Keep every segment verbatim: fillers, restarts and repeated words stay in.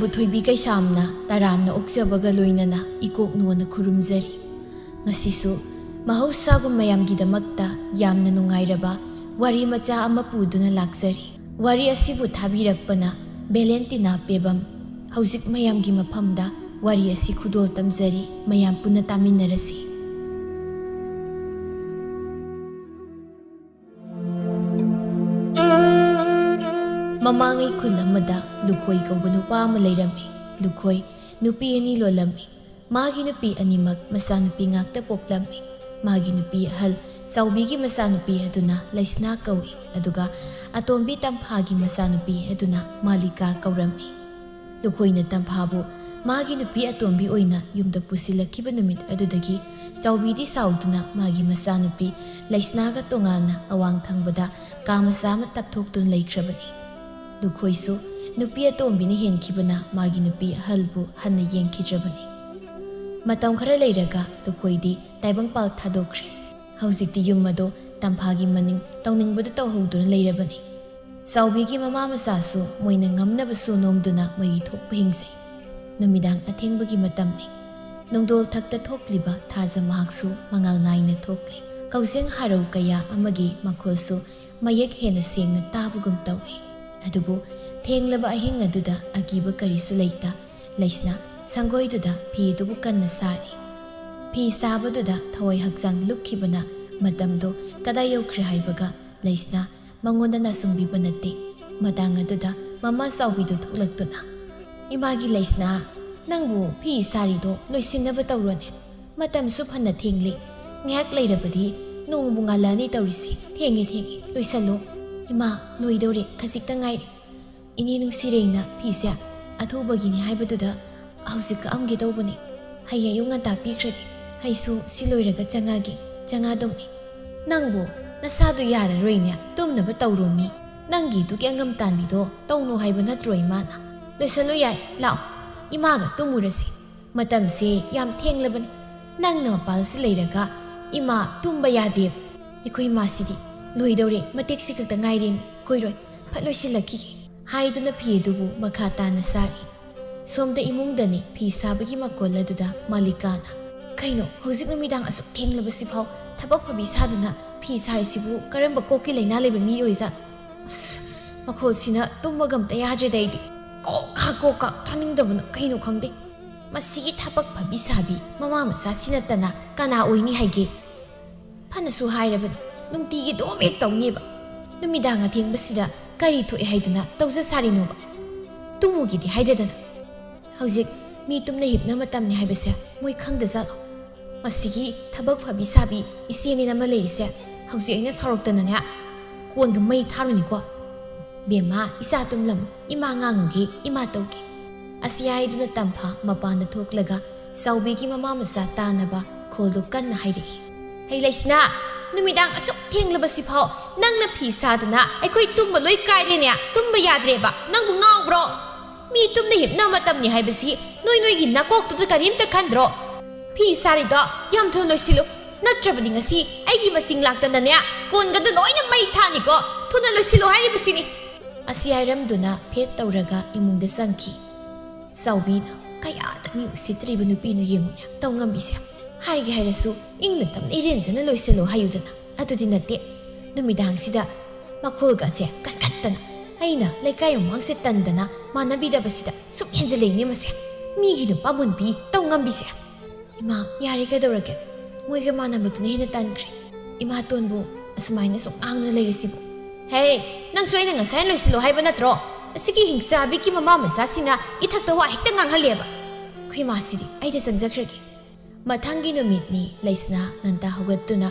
ꯊꯣꯏꯕꯤ ꯀꯩꯁꯥꯝꯅ ꯇꯔꯥꯝꯅ ꯑꯣꯛꯆꯕꯒ ꯂꯣꯏꯅꯅ ꯏꯀꯣꯛ ꯅꯣꯟꯅ ꯈꯨꯔꯨꯝꯖꯔꯤ꯫ ꯉꯁꯤꯁꯨ ꯃꯍꯧꯁꯥꯒꯨꯝ ꯃꯌꯥꯝꯒꯤꯗꯃꯛꯇ ꯌꯥꯝꯅ ꯅꯨꯡꯉꯥꯏꯔꯕ ꯋꯥꯔꯤ ꯃꯆꯥ ꯑꯃ ꯄꯨꯗꯨꯅ ꯂꯥꯛꯆꯔꯤ꯫ ꯋꯥꯔꯤ ꯑꯁꯤꯕꯨ ꯊꯥꯕꯤꯔꯛꯄꯅ ꯚꯦꯂꯦꯟꯇꯤꯅꯥ ꯄꯦꯕꯝ꯫ ꯍꯧꯖꯤꯛ ꯃꯌꯥꯝꯒꯤ ꯃꯐꯝꯗ ꯋꯥꯔꯤ ꯑꯁꯤ ꯈꯨꯗꯣꯜ ꯇꯝꯖꯔꯤ, ꯃꯌꯥꯝ ꯄꯨꯟꯅ ꯇꯥꯃꯤꯟꯅꯔꯁꯤ꯫ ꯃꯃꯥꯡꯉꯩ ꯈꯨꯜ ꯑꯃꯗ ꯂꯨꯈꯣꯏ ꯀꯧꯕ ꯅꯨꯄꯥ ꯑꯃ ꯂꯩꯔꯝꯃꯤ꯫ ꯂꯨꯈꯣꯏ ꯅꯨꯄꯤ ꯑꯅꯤ ꯂꯣꯜꯂꯝꯃꯤ꯫ ꯃꯥꯒꯤ ꯅꯨꯄꯤ ꯑꯅꯤꯃꯛ ꯃꯆꯥꯅꯨꯄꯤ ꯉꯥꯛꯇ ꯄꯣꯛꯂꯝꯃꯤ꯫ ꯃꯥꯒꯤ ꯅꯨꯄꯤ ꯑꯍꯜ ꯆꯥꯎꯕꯤꯒꯤ ꯃꯆꯥꯅꯨꯄꯤ ꯑꯗꯨꯅ ꯂꯩꯁꯅꯥ ꯀꯧꯏ, ꯑꯗꯨꯒ ꯑꯇꯣꯝꯕꯤ ꯇꯝꯐꯥꯒꯤ ꯃꯆꯥꯅꯨꯄꯤ ꯑꯗꯨꯅ ꯃꯥꯂꯤꯀꯥ ꯀꯧꯔꯝꯃꯤ꯫ ꯂꯨꯈꯣꯏꯅ ꯇꯝꯐꯥꯕꯨ ꯃꯥꯒꯤ ꯅꯨꯄꯤ ꯑꯇꯣꯝꯕꯤ ꯑꯣꯏꯅ ꯌꯨꯝꯗ ꯄꯨꯁꯤꯜꯂꯛꯈꯤꯕ ꯅꯨꯃꯤꯠ ꯑꯗꯨꯗꯒꯤ ꯆꯥꯎꯕꯤꯗꯤ ꯁꯥꯎꯗꯨꯅ ꯃꯥꯒꯤ ꯃꯆꯥꯅꯨꯄꯤ ꯂꯩꯁꯅꯥꯒ ꯇꯣꯉꯥꯟꯅ ꯑꯋꯥꯡ ꯊꯪꯕꯗ ꯀꯥ ꯃꯆꯥ ꯑꯃ ꯇꯞꯊꯣꯛꯇꯨꯅ ꯂꯩꯈ꯭ꯔꯕꯅꯤ꯫ ꯂꯨꯈꯣꯏꯁꯨ ꯅꯨꯄꯤ ꯑꯇꯣꯝꯕꯤꯅ ꯍꯦꯟꯈꯤꯕꯅ ꯃꯥꯒꯤ ꯅꯨꯄꯤ ꯑꯍꯜꯕꯨ ꯍꯟꯅ ꯌꯦꯡꯈꯤꯗ꯭ꯔꯕꯅꯤ꯫ ꯃꯇꯝ ꯈꯔ ꯂꯩꯔꯒ ꯂꯨꯈꯣꯏꯗꯤ ꯇꯥꯏꯕꯪꯄꯥꯜ ꯊꯥꯗꯣꯛꯈ꯭ꯔꯦ꯫ ꯍꯧꯖꯤꯛꯇꯤ ꯌꯨꯝ ꯑꯗꯣ ꯇꯝꯐꯥꯒꯤ ꯃꯅꯤꯡ ꯇꯧꯅꯤꯡꯕꯗ ꯇꯧꯍꯧꯗꯨꯅ ꯂꯩꯔꯕꯅꯤ꯫ ꯆꯥꯎꯕꯤꯒꯤ ꯃꯃꯥ ꯃꯆꯥꯁꯨ ꯃꯣꯏꯅ ꯉꯝꯅꯕꯁꯨ ꯅꯣꯝꯗꯨꯅ ꯃꯣꯏꯒꯤ ꯊꯣꯛꯄ ꯍꯤꯡꯖꯩ꯫ ꯅꯨꯃꯤꯗꯥꯡ ꯑꯊꯦꯡꯕꯒꯤ ꯃꯇꯝꯅꯤ꯫ ꯅꯨꯡꯗꯣꯜ ꯊꯛꯇ ꯊꯣꯛꯂꯤꯕ ꯊꯥꯖ ꯃꯍꯥꯛꯁꯨ ꯃꯉꯥꯜ ꯅꯥꯏꯅ ꯊꯣꯛꯂꯤ꯫ ꯀꯧꯖꯦꯡ ꯍꯔꯧ ꯀꯌꯥ ꯑꯃꯒꯤ ꯃꯈꯣꯜꯁꯨ ꯃꯌꯦꯛ ꯍꯦꯟꯅ ꯁꯦꯡꯅ ꯇꯥꯕꯒꯨꯝ ꯇꯧꯏ꯫ ꯑꯗꯨꯕꯨ ꯊꯦꯡꯂꯕ ꯑꯍꯤꯡ ꯑꯗꯨꯗ ꯑꯀꯤꯕ ꯀꯔꯤꯁꯨ ꯂꯩꯇ ꯂꯩꯁꯅꯥ ꯁꯪꯒꯣꯏꯗꯨꯗ ꯐꯤ ꯑꯗꯨꯕꯨ ꯀꯟꯅ ꯁꯥꯔꯤ꯫ ꯐꯤ ꯁꯥꯕꯗꯨꯗ ꯊꯋꯥꯏ ꯍꯛꯆꯥꯡ ꯂꯨꯞꯈꯤꯕꯅ ꯃꯇꯝꯗꯨ ꯀꯗꯥꯏ ꯌꯧꯈ꯭ꯔꯦ ꯍꯥꯏꯕꯒ ꯂꯩꯁꯅꯥ ꯃꯉꯣꯟꯗ ꯅꯥꯁꯨꯡꯕꯤꯕ ꯅꯠꯇꯦ꯫ ꯃꯇꯥꯡ ꯑꯗꯨꯗ ꯃꯃꯥ ꯆꯥꯎꯕꯤꯗꯨ ꯊꯣꯛꯂꯛꯇꯨꯅ, "ꯏꯃꯥꯒꯤ ꯂꯩꯁꯅꯥ, ꯅꯪꯕꯨ ꯐꯤ ꯁꯥꯔꯤꯗꯣ ꯂꯣꯏꯁꯤꯟꯅꯕ ꯇꯧꯔꯣꯅꯦ꯫ ꯃꯇꯝꯁꯨ ꯐꯅ ꯊꯦꯡꯂꯦ꯫ ꯉꯥꯏꯍꯥꯛ ꯂꯩꯔꯕꯗꯤ ꯅꯣꯡꯕꯨ ꯉꯥꯜꯂꯛꯑꯅꯤ ꯇꯧꯔꯤꯁꯤ꯫ ꯊꯦꯡꯉꯦ, ꯊꯦꯡꯉꯦ, ꯂꯣꯏꯁꯜꯂꯣ꯫ ꯏꯃꯥ, ꯂꯣꯏꯗꯧꯔꯦ, ꯈꯖꯤꯛꯇ ꯉꯥꯏꯔꯦ꯫ ꯏꯅꯦ ꯅꯨꯡꯁꯤꯔꯦꯡꯅ ꯐꯤꯁꯦ ꯑꯊꯨꯕꯒꯤꯅꯤ ꯍꯥꯏꯕꯗꯨꯗ ꯍꯧꯖꯤꯛ ꯀꯛꯑꯝꯒꯦ ꯇꯧꯕꯅꯦ꯫ ꯍꯌꯦꯡ ꯑꯌꯨꯛ ꯉꯟꯇꯥ ꯄꯤꯈ꯭ꯔꯒꯦ꯫ ꯑꯩꯁꯨ ꯁꯤ ꯂꯣꯏꯔꯒ ꯆꯪꯉꯛꯑꯒꯦ, ꯆꯪꯉꯛꯑꯗꯧꯅꯦ꯫" "ꯅꯪꯕꯨ ꯅꯁꯥꯗꯨ ꯌꯥꯔꯔꯣꯏꯅꯦ, ꯇꯨꯝꯅꯕ ꯇꯧꯔꯣꯃꯤ꯫ ꯅꯪꯒꯤ ꯗꯨꯒꯤ ꯑꯉꯝ ꯇꯥꯟꯕꯤꯗꯣ ꯇꯧꯅꯨ ꯍꯥꯏꯕ ꯅꯠꯇ꯭ꯔꯣ ꯏꯃꯥꯅ? ꯂꯣꯏꯁꯜꯂꯨ ꯌꯥꯏ, ꯂꯥꯛꯑꯣ, ꯏꯃꯥꯒ ꯇꯨꯝꯃꯨꯔꯁꯤ꯫ ꯃꯇꯝꯁꯦ ꯌꯥꯝ ꯊꯦꯡꯂꯕꯅꯤ꯫ ꯅꯪꯅ ꯃꯄꯥꯜꯁꯤ ꯂꯩꯔꯒ ꯏꯃꯥ ꯇꯨꯝꯕ ꯌꯥꯗꯦꯕ꯫ ꯑꯩꯈꯣꯏ ꯏꯃꯥꯁꯤꯗꯤ ꯂꯣꯏꯗꯧꯔꯦ, ꯃꯇꯦꯛꯁꯤ ꯈꯛꯇ ꯉꯥꯏꯔꯦꯅꯦ, ꯀꯨꯏꯔꯣꯏ, ꯐꯠ ꯂꯣꯏꯁꯤꯜꯂꯛꯈꯤꯒꯦ", ꯍꯥꯏꯗꯨꯅ ꯐꯤ ꯑꯗꯨꯕꯨ ꯃꯈꯥ ꯇꯥꯅ ꯁꯥꯔꯤ꯫ ꯁꯣꯝꯗ ꯏꯃꯨꯡꯗꯅꯤ ꯐꯤ ꯁꯥꯕꯒꯤ ꯃꯈꯣꯜ ꯑꯗꯨꯗ ꯃꯥꯂꯤꯀꯥꯅ, "ꯀꯩꯅꯣ, ꯍꯧꯖꯤꯛ ꯅꯨꯃꯤꯗꯥꯡ ꯑꯁꯨꯛ ꯊꯦꯡꯂꯕꯁꯤꯐꯥꯎ ꯊꯕꯛ ꯐꯕꯤ ꯁꯥꯗꯅ ꯐꯤ ꯁꯥꯔꯤꯁꯤꯕꯨ ꯀꯔꯝꯕ ꯀꯣꯛꯀꯤ ꯂꯥꯏꯅꯥ ꯂꯩꯕ ꯃꯤ ꯑꯣꯏꯖꯥꯠꯅꯣ? ꯑꯁ, ꯃꯈꯣꯜꯁꯤꯅ ꯇꯨꯝꯕꯒ ꯑꯝꯇ ꯌꯥꯗ꯭ꯔꯦꯗ ꯑꯩꯗꯤ꯫ ꯀꯣꯛ ꯀꯥ ꯀꯣꯛ ꯀꯥ, ꯇꯥꯅꯤꯡꯗꯕꯅ ꯀꯩꯅꯣ ꯈꯪꯗꯦ꯫ ꯃꯁꯤꯒꯤ ꯊꯕꯛ ꯐꯕꯤ ꯁꯥꯕꯤ ꯃꯃꯥ ꯃꯆꯥꯁꯤ ꯅꯠꯇꯅ ꯀꯅꯥ ꯑꯣꯏꯅꯤ ꯍꯥꯏꯒꯦ?" ꯐꯅꯁꯨ ꯍꯥꯏꯔꯕꯅꯤ, ꯅꯨꯡꯇꯤꯒꯤ ꯑꯗꯨꯝ ꯍꯦꯛ ꯇꯧꯅꯦꯕ꯫ ꯅꯨꯃꯤꯗꯥꯡ ꯑꯊꯦꯡꯕꯁꯤꯗ ꯀꯔꯤ ꯊꯣꯛꯑꯦ ꯍꯥꯏꯗꯅ ꯇꯧꯖ ꯁꯥꯔꯤꯅꯣꯕ? ꯇꯨꯝꯃꯨꯒꯦꯗꯤ ꯍꯥꯏꯗꯗꯅ꯫ ꯍꯧꯖꯤꯛ ꯃꯤ ꯇꯨꯝꯅ ꯍꯤꯞꯅ ꯃꯇꯝꯅꯤ ꯍꯥꯏꯕꯁꯦ ꯃꯣꯏ ꯈꯪꯗꯖꯥꯠꯂꯣ? ꯃꯁꯤꯒꯤ ꯊꯕꯛ ꯐꯕꯤ ꯁꯥꯕꯤ ꯏꯆꯦꯅꯦꯅ ꯑꯃ ꯂꯩꯔꯤꯁꯦ, ꯍꯧꯖꯤꯛ ꯑꯩꯅ ꯁꯥꯎꯔꯛꯇꯅꯅꯦ, ꯀꯣꯟꯒ ꯃꯩ ꯊꯥꯔꯨꯅꯤꯀꯣ꯫ "ꯕꯦꯝꯃ, ꯏꯆꯥ ꯇꯨꯝꯂꯝꯃꯨ, ꯏꯃꯥ ꯉꯥꯡꯉꯨꯒꯦ, ꯏꯃꯥ ꯇꯧꯒꯦ"꯫ ꯑꯁꯤ ꯍꯥꯏꯗꯨꯅ ꯇꯝꯐꯥ ꯃꯄꯥꯟꯗ ꯊꯣꯛꯂꯒ ꯆꯥꯎꯕꯤꯒꯤ ꯃꯃꯥ ꯃꯆꯥ ꯇꯥꯅꯕ ꯈꯣꯜꯗꯨ ꯀꯟꯅ ꯍꯥꯏꯔꯛꯏ꯫ "ꯍꯩ ꯂꯩꯁꯅꯥ, ꯅꯨꯃꯤꯗꯥꯡ ꯑꯁꯨꯛ ꯊꯦꯡꯂꯕꯁꯤꯐꯥꯎ ꯅꯪꯅ ꯐꯤ ꯁꯥꯗꯅ ꯑꯩꯈꯣꯏ ꯇꯨꯝꯕ ꯂꯣꯏ ꯀꯥꯏꯔꯦꯅꯦ, ꯇꯨꯝꯕ ꯌꯥꯗ꯭ꯔꯦꯕ, ꯅꯪꯕꯨ ꯉꯥꯎꯕ꯭ꯔꯣ? ꯃꯤ ꯇꯨꯝꯅ ꯍꯤꯞꯅ ꯃꯇꯝꯅꯤ ꯍꯥꯏꯕꯁꯤ ꯅꯣꯏ ꯅꯣꯏꯒꯤ ꯅꯀꯣꯛꯇꯨꯗ ꯀꯔꯤꯝꯇ ꯈꯟꯗ꯭ꯔꯣ? ꯐꯤ ꯁꯥꯔꯤꯗꯣ ꯌꯥꯝ ꯊꯨꯅ ꯂꯣꯏꯁꯤꯜꯂꯨ, ꯅꯠꯇ꯭ꯔꯕꯗꯤ ꯉꯁꯤ ꯑꯩꯒꯤ ꯃꯁꯤꯡ ꯂꯥꯛꯇꯅꯅꯦ, ꯀꯣꯟꯒꯗꯨ ꯂꯣꯏꯅ ꯃꯩ ꯊꯥꯅꯤꯀꯣ꯫ ꯊꯨꯅ ꯂꯣꯏꯁꯤꯜꯂꯨ ꯍꯥꯏꯔꯤꯕꯁꯤꯅꯤ"꯫ ꯑꯁꯤ ꯍꯥꯏꯔꯝꯗꯨꯅ ꯐꯦꯠ ꯇꯧꯔꯒ ꯏꯃꯨꯡꯗ ꯆꯪꯈꯤ꯫ ꯆꯥꯎꯕꯤꯅ, "ꯀꯌꯥꯗ ꯃꯤ ꯎꯁꯤꯠꯇ꯭ꯔꯤꯕ ꯅꯨꯄꯤꯅꯣ ꯌꯦꯡꯉꯨꯅꯦ, ꯇꯧ ꯉꯝꯕꯤꯁꯦ꯫ ꯍꯥꯏꯒꯦ ꯍꯥꯏꯔꯁꯨ ꯏꯪꯅ ꯇꯞꯅ ꯏꯔꯦꯟꯖꯅ ꯂꯣꯏꯁꯤꯜꯂꯣ ꯍꯥꯏꯌꯨꯗꯅ, ꯑꯗꯨꯗꯤ ꯅꯠꯇꯦ꯫ ꯅꯨꯃꯤꯗꯥꯡꯁꯤꯗ ꯃꯈꯣꯜꯒꯁꯦ ꯀꯟꯈꯠꯇꯅ, ꯑꯩꯅ ꯂꯩꯀꯥꯏ ꯃꯃꯥꯡꯁꯦ ꯇꯟꯗꯅ ꯃꯥꯟꯅꯕꯤꯗꯕꯁꯤꯗ ꯁꯨꯝ ꯍꯦꯟꯖꯤꯜꯂꯛꯏꯅꯦ ꯃꯁꯦ꯫ ꯃꯤꯒꯤ ꯅꯨꯄꯥ ꯃꯨꯟꯕꯤ ꯇꯧ ꯉꯝꯕꯤꯁꯦ"꯫ "ꯏꯃꯥ, ꯌꯥꯔꯦ, ꯀꯩꯗꯧꯔꯒꯦ? ꯃꯣꯏꯒ ꯃꯥꯟꯅꯕꯗꯨꯅ ꯍꯦꯟꯅ ꯇꯟꯈ꯭ꯔꯦ꯫ ꯏꯃꯥꯇꯣꯟꯕꯨ ꯑꯁꯨꯃꯥꯏꯅ ꯁꯨꯝ ꯉꯥꯡꯗꯨꯅ ꯂꯩꯔꯁꯤꯕꯨ?" "ꯍꯦ, ꯅꯪꯁꯨ ꯑꯩꯅ ꯉꯁꯥꯏ ꯂꯣꯏꯁꯤꯜꯂꯣ ꯍꯥꯏꯕ ꯅꯠꯇ꯭ꯔꯣ? ꯑꯁꯤꯒꯤ ꯍꯤꯡꯆꯥꯕꯤꯒꯤ ꯃꯃꯥ ꯃꯆꯥꯁꯤꯅ ꯏꯊꯛꯇ ꯋꯥ ꯍꯦꯛꯇ ꯉꯥꯡꯍꯜꯂꯦꯕ꯫ ꯑꯩꯈꯣꯏ ꯃꯥꯁꯤꯗꯤ, ꯑꯩꯗ ꯆꯪꯖꯈ꯭ꯔꯒꯦ"꯫ ꯃꯊꯪꯒꯤ ꯅꯨꯃꯤꯠꯅꯤ ꯂꯩꯁꯅꯥ ꯉꯟꯇꯥ ꯍꯧꯒꯠꯇꯨꯅ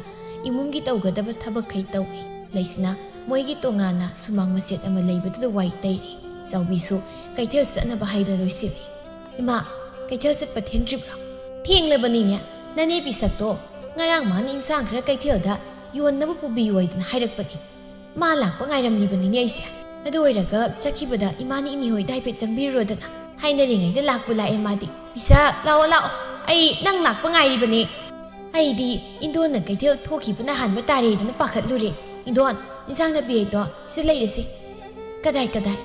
ꯏꯃꯨꯡꯒꯤ ꯇꯧꯒꯗꯕ ꯊꯕꯛꯈꯩ ꯇꯧꯏ꯫ ꯂꯩꯁꯅꯥ ꯃꯣꯏꯒꯤ ꯇꯣꯉꯥꯟꯅ ꯁꯨꯃꯥꯡ ꯃꯆꯦꯠ ꯑꯃ ꯂꯩꯕꯗꯨꯗ ꯋꯥꯏ ꯇꯩꯔꯤ꯫ ꯆꯥꯎꯕꯤꯁꯨ ꯀꯩꯊꯦꯜ ꯆꯠꯅꯕ ꯍꯥꯏꯗꯅ ꯂꯣꯏꯁꯤꯜꯂꯤ꯫ "ꯏꯃꯥ, ꯀꯩꯊꯦꯜ ꯆꯠꯄ ꯊꯦꯡꯗ꯭ꯔꯤꯕ꯭ꯔꯣ?" "ꯊꯦꯡꯂꯕꯅꯤꯅꯦ꯫ ꯅꯅꯦ ꯄꯤꯁꯛꯇꯣ ꯉꯔꯥꯡ ꯃꯥꯅ ꯏꯟꯁꯥꯡ ꯈꯔ ꯀꯩꯊꯦꯜꯗ ꯌꯣꯟꯅꯕ ꯄꯨꯕꯤꯌꯨ ꯍꯥꯏꯗꯅ ꯍꯥꯏꯔꯛꯄꯅꯤ꯫ ꯃꯥ ꯂꯥꯛꯄ ꯉꯥꯏꯔꯝꯂꯤꯕꯅꯤꯅꯦ ꯑꯩꯁꯦ꯫ ꯑꯗꯨ ꯑꯣꯏꯔꯒ ꯆꯠꯈꯤꯕꯗ ꯏꯃꯥꯅꯤ ꯏꯅꯦ ꯍꯣꯏꯗ ꯍꯥꯏꯐꯦꯠ ꯆꯪꯕꯤꯔꯨꯔꯣꯗꯅ"꯫ ꯍꯥꯏꯅꯔꯤꯉꯩꯗ ꯂꯥꯛꯄꯨ ꯂꯥꯛꯑꯦ ꯃꯥꯗꯤ꯫ "ꯄꯤꯁꯛ, ꯂꯥꯛꯑꯣ, ꯂꯥꯛꯑꯣ꯫ ꯑꯩ ꯅꯪ ꯂꯥꯛꯄ ꯉꯥꯏꯔꯤꯕꯅꯦ꯫ ꯑꯩꯗꯤ ꯏꯟꯗꯣꯟꯅ ꯀꯩꯊꯦꯜ ꯊꯣꯛꯈꯤꯕꯅ ꯍꯥꯟꯕ ꯇꯥꯔꯦꯗꯅ ꯄꯥꯈꯠꯂꯨꯔꯦ꯫ ꯏꯟꯗꯣꯟ, ꯏꯟꯁꯥꯡ ꯅꯥꯄꯤ ꯍꯩꯗꯣ ꯁꯤ ꯂꯩꯔꯁꯤ"꯫ "ꯀꯗꯥꯏ, ꯀꯗꯥꯏ?"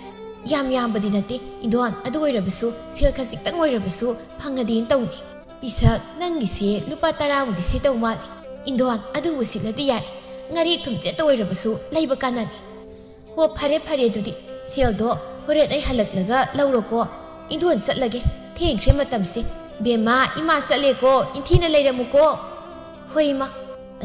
"ꯌꯥꯝ ꯌꯥꯝꯕꯗꯤ ꯅꯠꯇꯦ, ꯏꯟꯗꯣꯟ, ꯑꯗꯨ ꯑꯣꯏꯔꯕꯁꯨ ꯁꯦꯜ ꯈꯖꯤꯛꯇꯪ ꯑꯣꯏꯔꯕꯁꯨ ꯐꯪꯉꯗꯤꯅ ꯇꯧꯅꯤ꯫ ꯄꯤꯁꯛ, ꯅꯪꯒꯤꯁꯦ ꯂꯨꯄꯥ ꯇꯔꯥꯃꯨꯛꯇꯤ ꯁꯤꯠꯇꯧ ꯃꯥꯜꯂꯤ꯫ ꯏꯟꯗꯣꯟ, ꯑꯗꯨꯕꯨ ꯁꯤꯠꯂꯗꯤ ꯌꯥꯔꯦ, ꯉꯥꯔꯤ ꯊꯨꯝꯆꯦꯠꯇ ꯑꯣꯏꯔꯕꯁꯨ ꯂꯩꯕ ꯀꯥꯟꯅꯅꯤ"꯫ "ꯍꯣ, ꯐꯔꯦ ꯐꯔꯦ, ꯑꯗꯨꯗꯤ ꯁꯦꯜꯗꯣ ꯍꯣꯔꯦꯟ ꯑꯩ ꯍꯜꯂꯛꯂꯒ ꯂꯧꯔꯣꯀꯣ꯫ ꯏꯟꯗꯣꯟ, ꯆꯠꯂꯒꯦ, ꯊꯦꯡꯈ꯭ꯔꯦ ꯃꯇꯝꯁꯦ꯫ ꯕꯦꯝꯃ, ꯏꯃꯥ ꯆꯠꯂꯦꯀꯣ, ꯏꯟꯊꯤꯅ ꯂꯩꯔꯝꯃꯨꯀꯣ"꯫ "ꯍꯣꯏ, ꯏꯃꯥ"꯫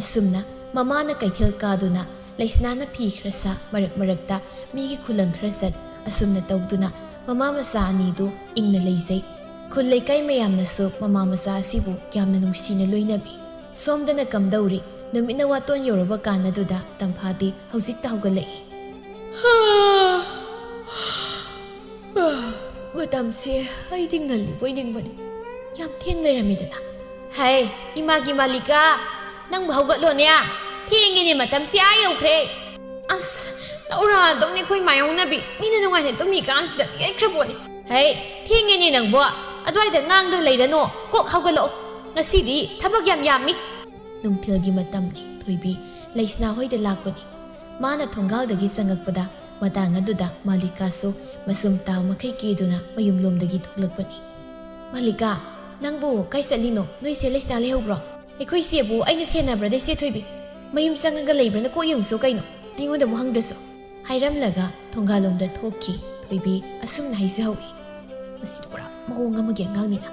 ꯑꯁꯨꯝꯅ ꯃꯃꯥꯅ ꯀꯩꯊꯦꯜ ꯀꯥꯗꯨꯅ ꯂꯩꯁꯅꯥꯅ ꯐꯤ ꯈꯔ ꯁꯥ, ꯃꯔꯛ ꯃꯔꯛꯇ ꯃꯤꯒꯤ ꯈꯨꯂꯪ ꯈꯔ ꯆꯠ, ꯑꯁꯨꯝꯅ ꯇꯧꯗꯨꯅ ꯃꯃꯥ ꯃꯆꯥ ꯑꯅꯤꯗꯨ ꯏꯪꯅ ꯂꯩꯖꯩ꯫ ꯈꯨꯜ ꯂꯩꯀꯥꯏ ꯃꯌꯥꯝꯅꯁꯨ ꯃꯃꯥ ꯃꯆꯥ ꯑꯁꯤꯕꯨ ꯌꯥꯝꯅ ꯅꯨꯡꯁꯤꯅ ꯂꯣꯏꯅꯕꯤ꯫ ꯁꯣꯝꯗꯅ ꯀꯝꯗꯧꯔꯤ? ꯅꯨꯃꯤꯠꯅ ꯋꯥꯇꯣꯟ ꯌꯧꯔꯕ ꯀꯥꯟ ꯑꯗꯨꯗ ꯇꯝꯐꯥꯗꯤ ꯍꯧꯖꯤꯛꯇ ꯍꯧꯒꯠꯂꯛꯏ꯫ ꯃꯇꯝꯁꯦ ꯑꯩꯗꯤ ꯉꯜꯂꯤꯕꯣꯏ ꯅꯤꯡꯕꯅꯤ꯫ ꯌꯥꯝ ꯊꯦꯡ ꯂꯩꯔꯝꯃꯤꯗꯅ꯫ "ꯍꯩ, ꯏꯃꯥꯒꯤ ꯃꯥꯂꯤꯀꯥ, ꯅꯪꯕꯨ ꯍꯧꯒꯠꯂꯣꯅꯦ꯫ ꯊꯦꯡꯉꯦꯅꯦ, ꯃꯇꯝꯁꯦ ꯑꯥ ꯌꯧꯈ꯭ꯔꯦ"꯫ "ꯑꯁ, ꯇꯧꯔꯛꯑꯗꯧꯅꯤ ꯑꯩꯈꯣꯏ ꯃꯥꯌꯣꯡꯅꯕꯤ꯫ ꯃꯤꯅ ꯅꯨꯡꯉꯥꯏꯅ ꯇꯨꯝꯃꯤꯀꯥꯟꯁꯤꯗ ꯌꯩꯈ꯭ꯔꯕꯣꯅꯤ"꯫ "ꯍꯩ, ꯊꯦꯡꯉꯦꯅꯦ ꯅꯪꯕꯣ꯫ ꯑꯗꯨꯋꯥꯏꯗ ꯉꯥꯡꯗꯅ ꯂꯩꯔꯅꯨ꯫ ꯀꯣꯛ ꯍꯧꯒꯠꯂꯛꯑꯣ꯫ ꯉꯁꯤꯗꯤ ꯊꯕꯛ ꯌꯥꯝ ꯌꯥꯝꯃꯤ"꯫ ꯅꯨꯡꯊꯤꯜꯒꯤ ꯃꯇꯝꯅꯤ꯫ ꯊꯣꯏꯕꯤ ꯂꯩꯁꯅꯥ ꯍꯣꯏꯗ ꯂꯥꯛꯄꯅꯤ꯫ ꯃꯥꯅ ꯊꯣꯡꯒꯥꯜꯗꯒꯤ ꯆꯪꯉꯛꯄꯗ ꯃꯇꯥꯡ ꯑꯗꯨꯗ ꯃꯥꯂꯤꯀꯥꯁꯨ ꯃꯁꯨꯝ ꯇꯥ ꯃꯈꯩ ꯀꯦꯗꯨꯅ ꯃꯌꯨꯝꯂꯣꯝꯗꯒꯤ ꯊꯣꯛꯂꯛꯄꯅꯤ꯫ "ꯃꯥꯂꯤꯀꯥ, ꯅꯪꯕꯨ ꯀꯥꯏ ꯆꯠꯂꯤꯅꯣ? ꯅꯣꯏ ꯆꯦ ꯂꯩꯁꯅꯥ ꯂꯩꯍꯧꯕ꯭ꯔꯣ?" "ꯑꯩꯈꯣꯏ ꯆꯦꯕꯨ ꯑꯩꯅ ꯁꯦꯟꯅꯕ꯭ꯔꯗ, ꯏꯆꯦ ꯊꯣꯏꯕꯤ? ꯃꯌꯨꯝ ꯆꯪꯉꯒ ꯂꯩꯕ꯭ꯔꯅ ꯀꯣꯛ ꯌꯦꯡꯉꯨꯆꯣ ꯀꯩꯅꯣ, ꯑꯩꯉꯣꯟꯗ ꯑꯃꯨꯛ ꯍꯪꯗ꯭ꯔꯁꯨ"꯫ ꯍꯥꯏꯔꯝꯂꯒ ꯊꯣꯡꯒꯥꯜꯂꯣꯝꯗ ꯊꯣꯛꯈꯤ꯫ ꯊꯣꯏꯕꯤ ꯑꯁꯨꯝꯅ ꯍꯥꯏꯖꯍꯧꯏ꯫ "ꯃꯁꯤ ꯄꯨꯔꯥ ꯃꯑꯣꯡ ꯑꯃꯒꯤ ꯑꯉꯥꯡꯅꯤꯅ꯫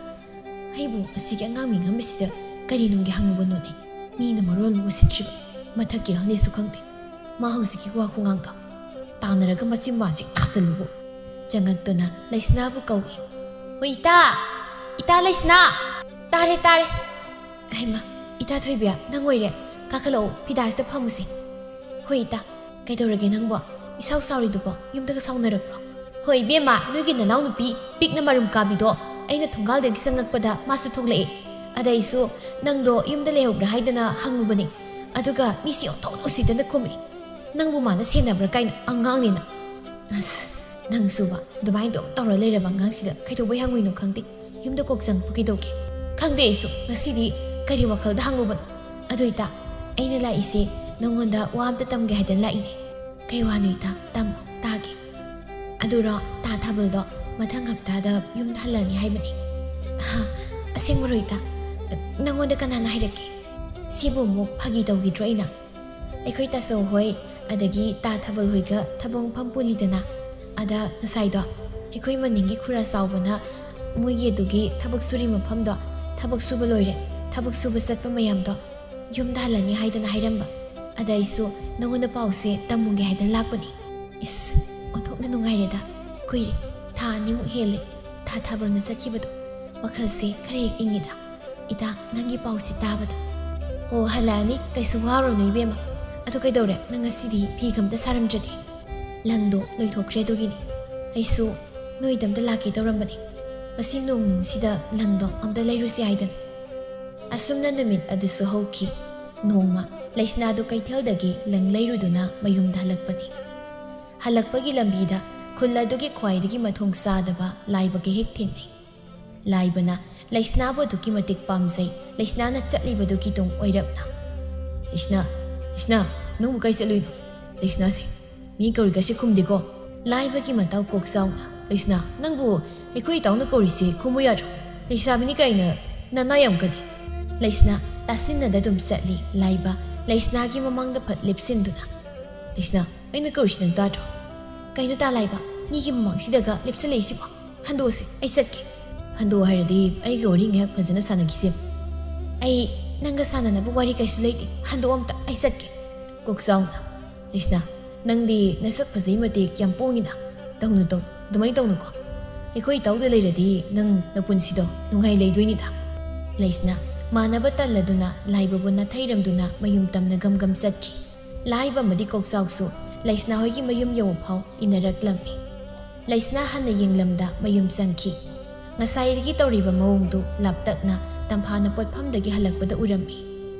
ꯑꯩꯕꯨ ꯑꯁꯤꯒꯤ ꯑꯉꯥꯡ ꯃꯤꯉꯝꯕꯁꯤꯗ ꯀꯔꯤ ꯅꯨꯡꯒꯤ ꯍꯪꯉꯨꯕꯅꯣꯅꯦ? ꯃꯤꯅ ꯃꯔꯣꯜ ꯑꯃ ꯎꯁꯤꯠꯇ꯭ꯔꯤꯕ, ꯃꯊꯛꯀꯤ ꯑꯍꯜꯅꯦꯁꯨ ꯈꯪꯗꯦ꯫ ꯃꯥ ꯍꯧꯖꯤꯛꯀꯤ ꯋꯥ ꯈꯨꯉꯥꯡꯗꯣ ꯇꯥꯟꯅꯔꯒ ꯃꯆꯤꯟ ꯃꯥꯁꯤ ꯈꯥꯖꯤꯜꯂꯨꯕꯨ"꯫ ꯆꯪꯉꯛꯇꯨꯅ ꯂꯩꯁꯅꯥꯕꯨ ꯀꯧꯏ꯫ "ꯍꯣꯏ ꯏꯇꯥ! ꯏꯇꯥ ꯂꯩꯁꯅꯥ!" "ꯇꯥꯔꯦ, ꯇꯥꯔꯦ"꯫ "ꯍꯩꯃꯥ, ꯏꯇꯥ ꯊꯣꯏꯕꯤ, ꯅꯪ ꯑꯣꯏꯔꯦ꯫ ꯀꯥꯈꯠꯂꯛꯑꯣ, ꯐꯤꯗꯥꯁꯤꯗ ꯐꯝꯃꯨꯁꯦ"꯫ "ꯍꯣꯏ ꯏꯇꯥ꯫ ꯀꯩꯗꯧꯔꯒꯦ ꯅꯪꯕꯣ? ꯏꯁꯥꯎ ꯁꯥꯎꯔꯤꯗꯨꯕꯣ? ꯌꯨꯝꯗꯒ ꯁꯥꯎꯅꯔꯕ꯭ꯔꯣ?" "ꯍꯣꯏ ꯏꯕꯦꯝꯃ, ꯅꯣꯏꯒꯤ ꯅꯅꯥꯎꯅꯨꯄꯤ ꯄꯤꯛꯅ ꯃꯔꯨꯝ ꯀꯥꯕꯤꯗꯣ ꯑꯩꯅ ꯊꯣꯡꯒꯥꯜꯗꯒꯤ ꯆꯪꯉꯛꯄꯗ ꯃꯥꯁꯨ ꯊꯣꯛꯂꯛꯑꯦ꯫ ꯑꯗ ꯑꯩꯁꯨ ꯅꯪꯗꯣ ꯌꯨꯝꯗ ꯂꯩꯍꯧꯕ꯭ꯔꯥ ꯍꯥꯏꯗꯅ ꯍꯪꯉꯨꯕꯅꯦ꯫ ꯑꯗꯨꯒ ꯃꯤꯁꯤ ꯑꯣꯟꯊꯣꯛꯅ ꯎꯁꯤꯠꯇꯅ ꯈꯨꯝꯃꯛꯑꯦ꯫ ꯅꯪꯕꯨ ꯃꯥꯅ ꯁꯦꯟꯅꯕ꯭ꯔꯥ ꯀꯥꯏꯅ, ꯑꯉꯥꯡꯅꯤꯅ"꯫ ꯑꯁ, ꯅꯪꯁꯨꯕ ꯑꯗꯨꯃꯥꯏꯅ ꯑꯗꯨꯝ ꯇꯧꯔ ꯂꯩꯔꯕ ꯑꯉꯥꯡꯁꯤꯗ ꯀꯩꯗꯧꯕꯩ ꯍꯪꯉꯨꯏꯅꯣ ꯈꯪꯗꯦ꯫ ꯌꯨꯝꯗ ꯀꯣꯛ ꯆꯪꯉꯛꯄ ꯀꯩꯗꯧꯒꯦ? ꯈꯪꯗꯦ ꯑꯩꯁꯨ, ꯉꯁꯤꯗꯤ ꯀꯔꯤ ꯋꯥꯈꯜꯗ ꯍꯪꯉꯨꯕꯅꯣ? ꯑꯗꯨ ꯏꯇꯥ, ꯑꯩꯅ ꯂꯥꯛꯏꯁꯦ ꯅꯪꯉꯣꯟꯗ ꯋꯥ ꯑꯝꯇ ꯇꯝꯒꯦ ꯍꯥꯏꯗꯅ ꯂꯥꯛꯏꯅꯦ꯫ "ꯀꯩ ꯋꯥꯅꯣ ꯏꯇꯥ? ꯇꯝꯃꯣ, ꯇꯥꯒꯦ"꯫ ꯑꯗꯨꯔꯣ, ꯇꯥ ꯊꯥꯕꯜꯗꯣ ꯃꯊꯪ ꯍꯞꯇꯥꯗ ꯌꯨꯝꯗ ꯍꯜꯂꯅꯤ ꯍꯥꯏꯕꯅꯤ꯫ ꯍꯥ, ꯑꯁꯦꯡꯕꯔꯣ ꯏꯇꯥ? ꯅꯪꯉꯣꯟꯗ ꯀꯅꯥꯅ ꯍꯥꯏꯔꯛꯀꯦ? ꯁꯤꯕꯨ ꯑꯃꯨꯛ ꯐꯥꯒꯤ ꯇꯧꯈꯤꯗ꯭ꯔꯣ ꯑꯩꯅ? ꯑꯩꯈꯣꯏ ꯇꯥꯆꯧ ꯍꯣꯏ, ꯑꯗꯒꯤ ꯇꯥ ꯊꯥꯕꯜ ꯍꯣꯏꯒ ꯊꯕꯛ ꯃꯐꯝ ꯄꯨꯜꯂꯤꯗꯅ꯫ ꯑꯗ ꯉꯁꯥꯏꯗꯣ ꯑꯩꯈꯣꯏ ꯃꯅꯤꯡꯒꯤ ꯈꯨꯔꯥ ꯆꯥꯎꯕꯅ ꯃꯣꯏꯒꯤ ꯑꯗꯨꯒꯤ ꯊꯕꯛ ꯁꯨꯔꯤ ꯃꯐꯝꯗꯣ ꯊꯕꯛ ꯁꯨꯕ ꯂꯣꯏꯔꯦ, ꯊꯕꯛ ꯁꯨꯕ ꯆꯠꯄ ꯃꯌꯥꯝꯗꯣ ꯌꯨꯝꯗ ꯍꯜꯂꯅꯤ ꯍꯥꯏꯗꯅ ꯍꯥꯏꯔꯝꯕ꯫ ꯑꯗ ꯑꯩꯁꯨ ꯅꯉꯣꯟꯗ ꯄꯥꯎꯁꯦ ꯇꯝꯃꯨꯒꯦ ꯍꯥꯏꯗꯅ ꯂꯥꯛꯄꯅꯤ꯫ ꯏꯁ, ꯑꯣꯟꯊꯣꯛꯅ ꯅꯨꯡꯉꯥꯏꯔꯦꯗ꯫ ꯀꯨꯏꯔꯦ, ꯊꯥ ꯑꯅꯤꯃꯨꯛ ꯍꯦꯜꯂꯦ ꯊꯥ ꯊꯥꯕꯜꯗ ꯆꯠꯈꯤꯕꯗꯣ꯫ ꯋꯥꯈꯜꯁꯦ ꯈꯔ ꯍꯦꯛ ꯏꯪꯉꯤꯗ ꯏꯇꯥ, ꯅꯪꯒꯤ ꯄꯥꯎꯁꯤ ꯇꯥꯕꯗ꯫ ꯑꯣ, ꯍꯜꯂꯛꯑꯅꯤ, ꯀꯩꯁꯨ ꯋꯥꯔꯨꯔꯅꯨ ꯏꯕꯦꯝꯃ꯫ ꯑꯗꯨ ꯀꯩꯗꯧꯔꯦ, ꯅꯪ ꯉꯁꯤꯗꯤ ꯐꯤꯒ ꯑꯝꯇ ꯁꯥꯔꯝꯗ꯭ꯔꯗꯤ? ꯂꯪꯗꯣ ꯂꯣꯏꯊꯣꯛꯈ꯭ꯔꯦ, ꯑꯗꯨꯒꯤꯅꯤ꯫ ꯑꯩꯁꯨ ꯅꯣꯏꯗ ꯑꯝꯇ ꯂꯥꯛꯀꯦ ꯇꯧꯔꯝꯕꯅꯤ꯫ ꯉꯁꯤ ꯅꯣꯡ ꯅꯤꯅꯤꯁꯤꯗ ꯂꯪꯗꯣ ꯑꯝꯇ ꯂꯩꯔꯨꯁꯤ ꯍꯥꯏꯗꯅ꯫ ꯑꯁꯨꯝꯅ ꯅꯨꯃꯤꯠ ꯑꯗꯨꯁꯨ ꯍꯧꯈꯤ꯫ ꯅꯣꯡꯃ ꯂꯩꯁꯅꯥꯗꯨ ꯀꯩꯊꯦꯜꯗꯒꯤ ꯂꯪ ꯂꯩꯔꯨꯗꯨꯅ ꯃꯌꯨꯝꯗ ꯍꯜꯂꯛꯄꯅꯤ꯫ ꯍꯜꯂꯛꯄꯒꯤ ꯂꯝꯕꯤꯗ ꯈꯨꯜ ꯑꯗꯨꯒꯤ ꯈ꯭ꯋꯥꯏꯗꯒꯤ ꯃꯊꯣꯡ ꯆꯥꯗꯕ ꯂꯥꯏꯕꯒ ꯍꯦꯛ ꯊꯦꯡꯅꯩ꯫ ꯂꯥꯏꯕꯅ ꯂꯩꯁꯅꯥꯕꯨ ꯑꯗꯨꯛꯀꯤ ꯃꯇꯤꯛ ꯄꯥꯝꯖꯩ, ꯂꯩꯁꯅꯥꯅ ꯆꯠꯂꯤꯕꯗꯨꯒꯤ ꯇꯨꯡ ꯑꯣꯏꯔꯞꯅ꯫ "ꯂꯩꯁꯅꯥ, ꯂꯩꯁꯅꯥ, ꯅꯪꯕꯨ ꯀꯥꯏ ꯆꯠꯂꯨꯏꯅꯣ? ꯂꯩꯁꯅꯥꯁꯤ, ꯃꯤ ꯀꯧꯔꯤꯒꯁꯤ ꯈꯨꯝꯗꯦꯀꯣ?" ꯂꯥꯏꯕꯒꯤ ꯃꯇꯥꯎ ꯀꯣꯛ ꯆꯥꯎꯅ, "ꯂꯩꯁꯅꯥ, ꯅꯪꯕꯨ ꯑꯩꯈꯣꯏ ꯏꯇꯥꯎꯅ ꯀꯧꯔꯤꯁꯦ ꯈꯨꯝꯃꯨ ꯌꯥꯗ꯭ꯔꯣ? ꯂꯩꯁꯥꯕꯤꯅꯤ ꯀꯥꯏꯅ ꯅꯅꯥ ꯌꯥꯝ ꯀꯜꯂꯤ꯫" ꯂꯩꯁꯅꯥ ꯇꯥꯁꯤꯟꯅꯗ ꯑꯗꯨꯝ ꯆꯠꯂꯤ꯫ ꯂꯥꯏꯕ ꯂꯩꯁꯅꯥꯒꯤ ꯃꯃꯥꯡꯗ ꯐꯠ ꯂꯦꯞꯁꯤꯟꯗꯨꯅ, "ꯂꯩꯁꯅꯥ, ꯑꯩꯅ ꯀꯧꯔꯤꯁꯤ ꯅꯪ ꯇꯥꯗ꯭ꯔꯣ?" "ꯀꯩꯅꯣ ꯇꯥ ꯂꯥꯏꯕ, ꯃꯤꯒꯤ ꯃꯃꯥꯡꯁꯤꯗꯒ ꯂꯦꯞꯁꯜꯂꯛꯏꯁꯤꯕꯣ? ꯍꯟꯗꯣꯛꯑꯁꯤ, ꯑꯩ ꯆꯠꯀꯦ꯫" "ꯍꯟꯗꯣꯛꯑꯣ ꯍꯥꯏꯔꯗꯤ ꯑꯩꯒ ꯋꯥꯔꯤ ꯉꯥꯏꯍꯥꯛ ꯐꯖꯅ ꯁꯥꯟꯅꯈꯤꯁꯦ꯫" "ꯑꯩ ꯅꯪꯒ ꯁꯥꯟꯅꯅꯕ ꯋꯥꯔꯤ ꯀꯩꯁꯨ ꯂꯩꯇꯦ, ꯍꯟꯗꯣꯛꯑꯣ ꯑꯝꯇ, ꯑꯩ ꯆꯠꯀꯦ꯫" ꯀꯣꯛ ꯆꯥꯎꯅ, "ꯂꯩꯁꯅꯥ, ꯅꯪꯗꯤ ꯅꯁꯛ ꯐꯖꯩ ꯃꯇꯤꯛ ꯌꯥꯝ ꯄꯣꯡꯉꯤꯅ꯫ ꯇꯧꯅꯨ, ꯇꯧꯅꯨ, ꯑꯗꯨꯃꯥꯏꯅ ꯇꯧꯅꯨꯀꯣ꯫ ꯑꯩꯈꯣꯏ ꯏꯇꯥꯎꯗ ꯂꯩꯔꯗꯤ ꯅꯪ ꯅꯄꯨꯟꯁꯤꯗꯣ ꯅꯨꯡꯉꯥꯏ ꯂꯩꯗꯣꯏꯅꯤꯗ꯫" ꯂꯩꯁꯅꯥ ꯃꯥꯟꯅꯕ ꯇꯜꯂꯗꯨꯅ ꯂꯥꯏꯕꯕꯨ ꯅꯥꯊꯩꯔꯝꯗꯨꯅ ꯃꯌꯨꯝ ꯇꯝꯅ ꯒꯝ ꯒꯝ ꯆꯠꯈꯤ꯫ ꯂꯥꯏꯕ ꯑꯃꯗꯤ ꯀꯣꯛꯆꯥꯎꯁꯨ ꯂꯩꯁꯅꯥ ꯍꯣꯏꯒꯤ ꯃꯌꯨꯝ ꯌꯧꯕ ꯐꯥꯎ ꯏꯟꯅꯔꯛꯂꯝꯃꯤ꯫ ꯂꯩꯁꯅꯥ ꯍꯟꯅ ꯌꯦꯡꯂꯝꯗ ꯃꯌꯨꯝ ꯆꯪꯈꯤ꯫ ꯉꯁꯥꯏꯗꯒꯤ ꯇꯧꯔꯤꯕ ꯃꯑꯣꯡꯗꯨ ꯂꯥꯞꯇꯛꯅ ꯇꯝꯐꯥꯅ ꯄꯣꯠꯐꯝꯗꯒꯤ ꯍꯜꯂꯛꯄꯗ ꯎꯔꯝꯃꯤ꯫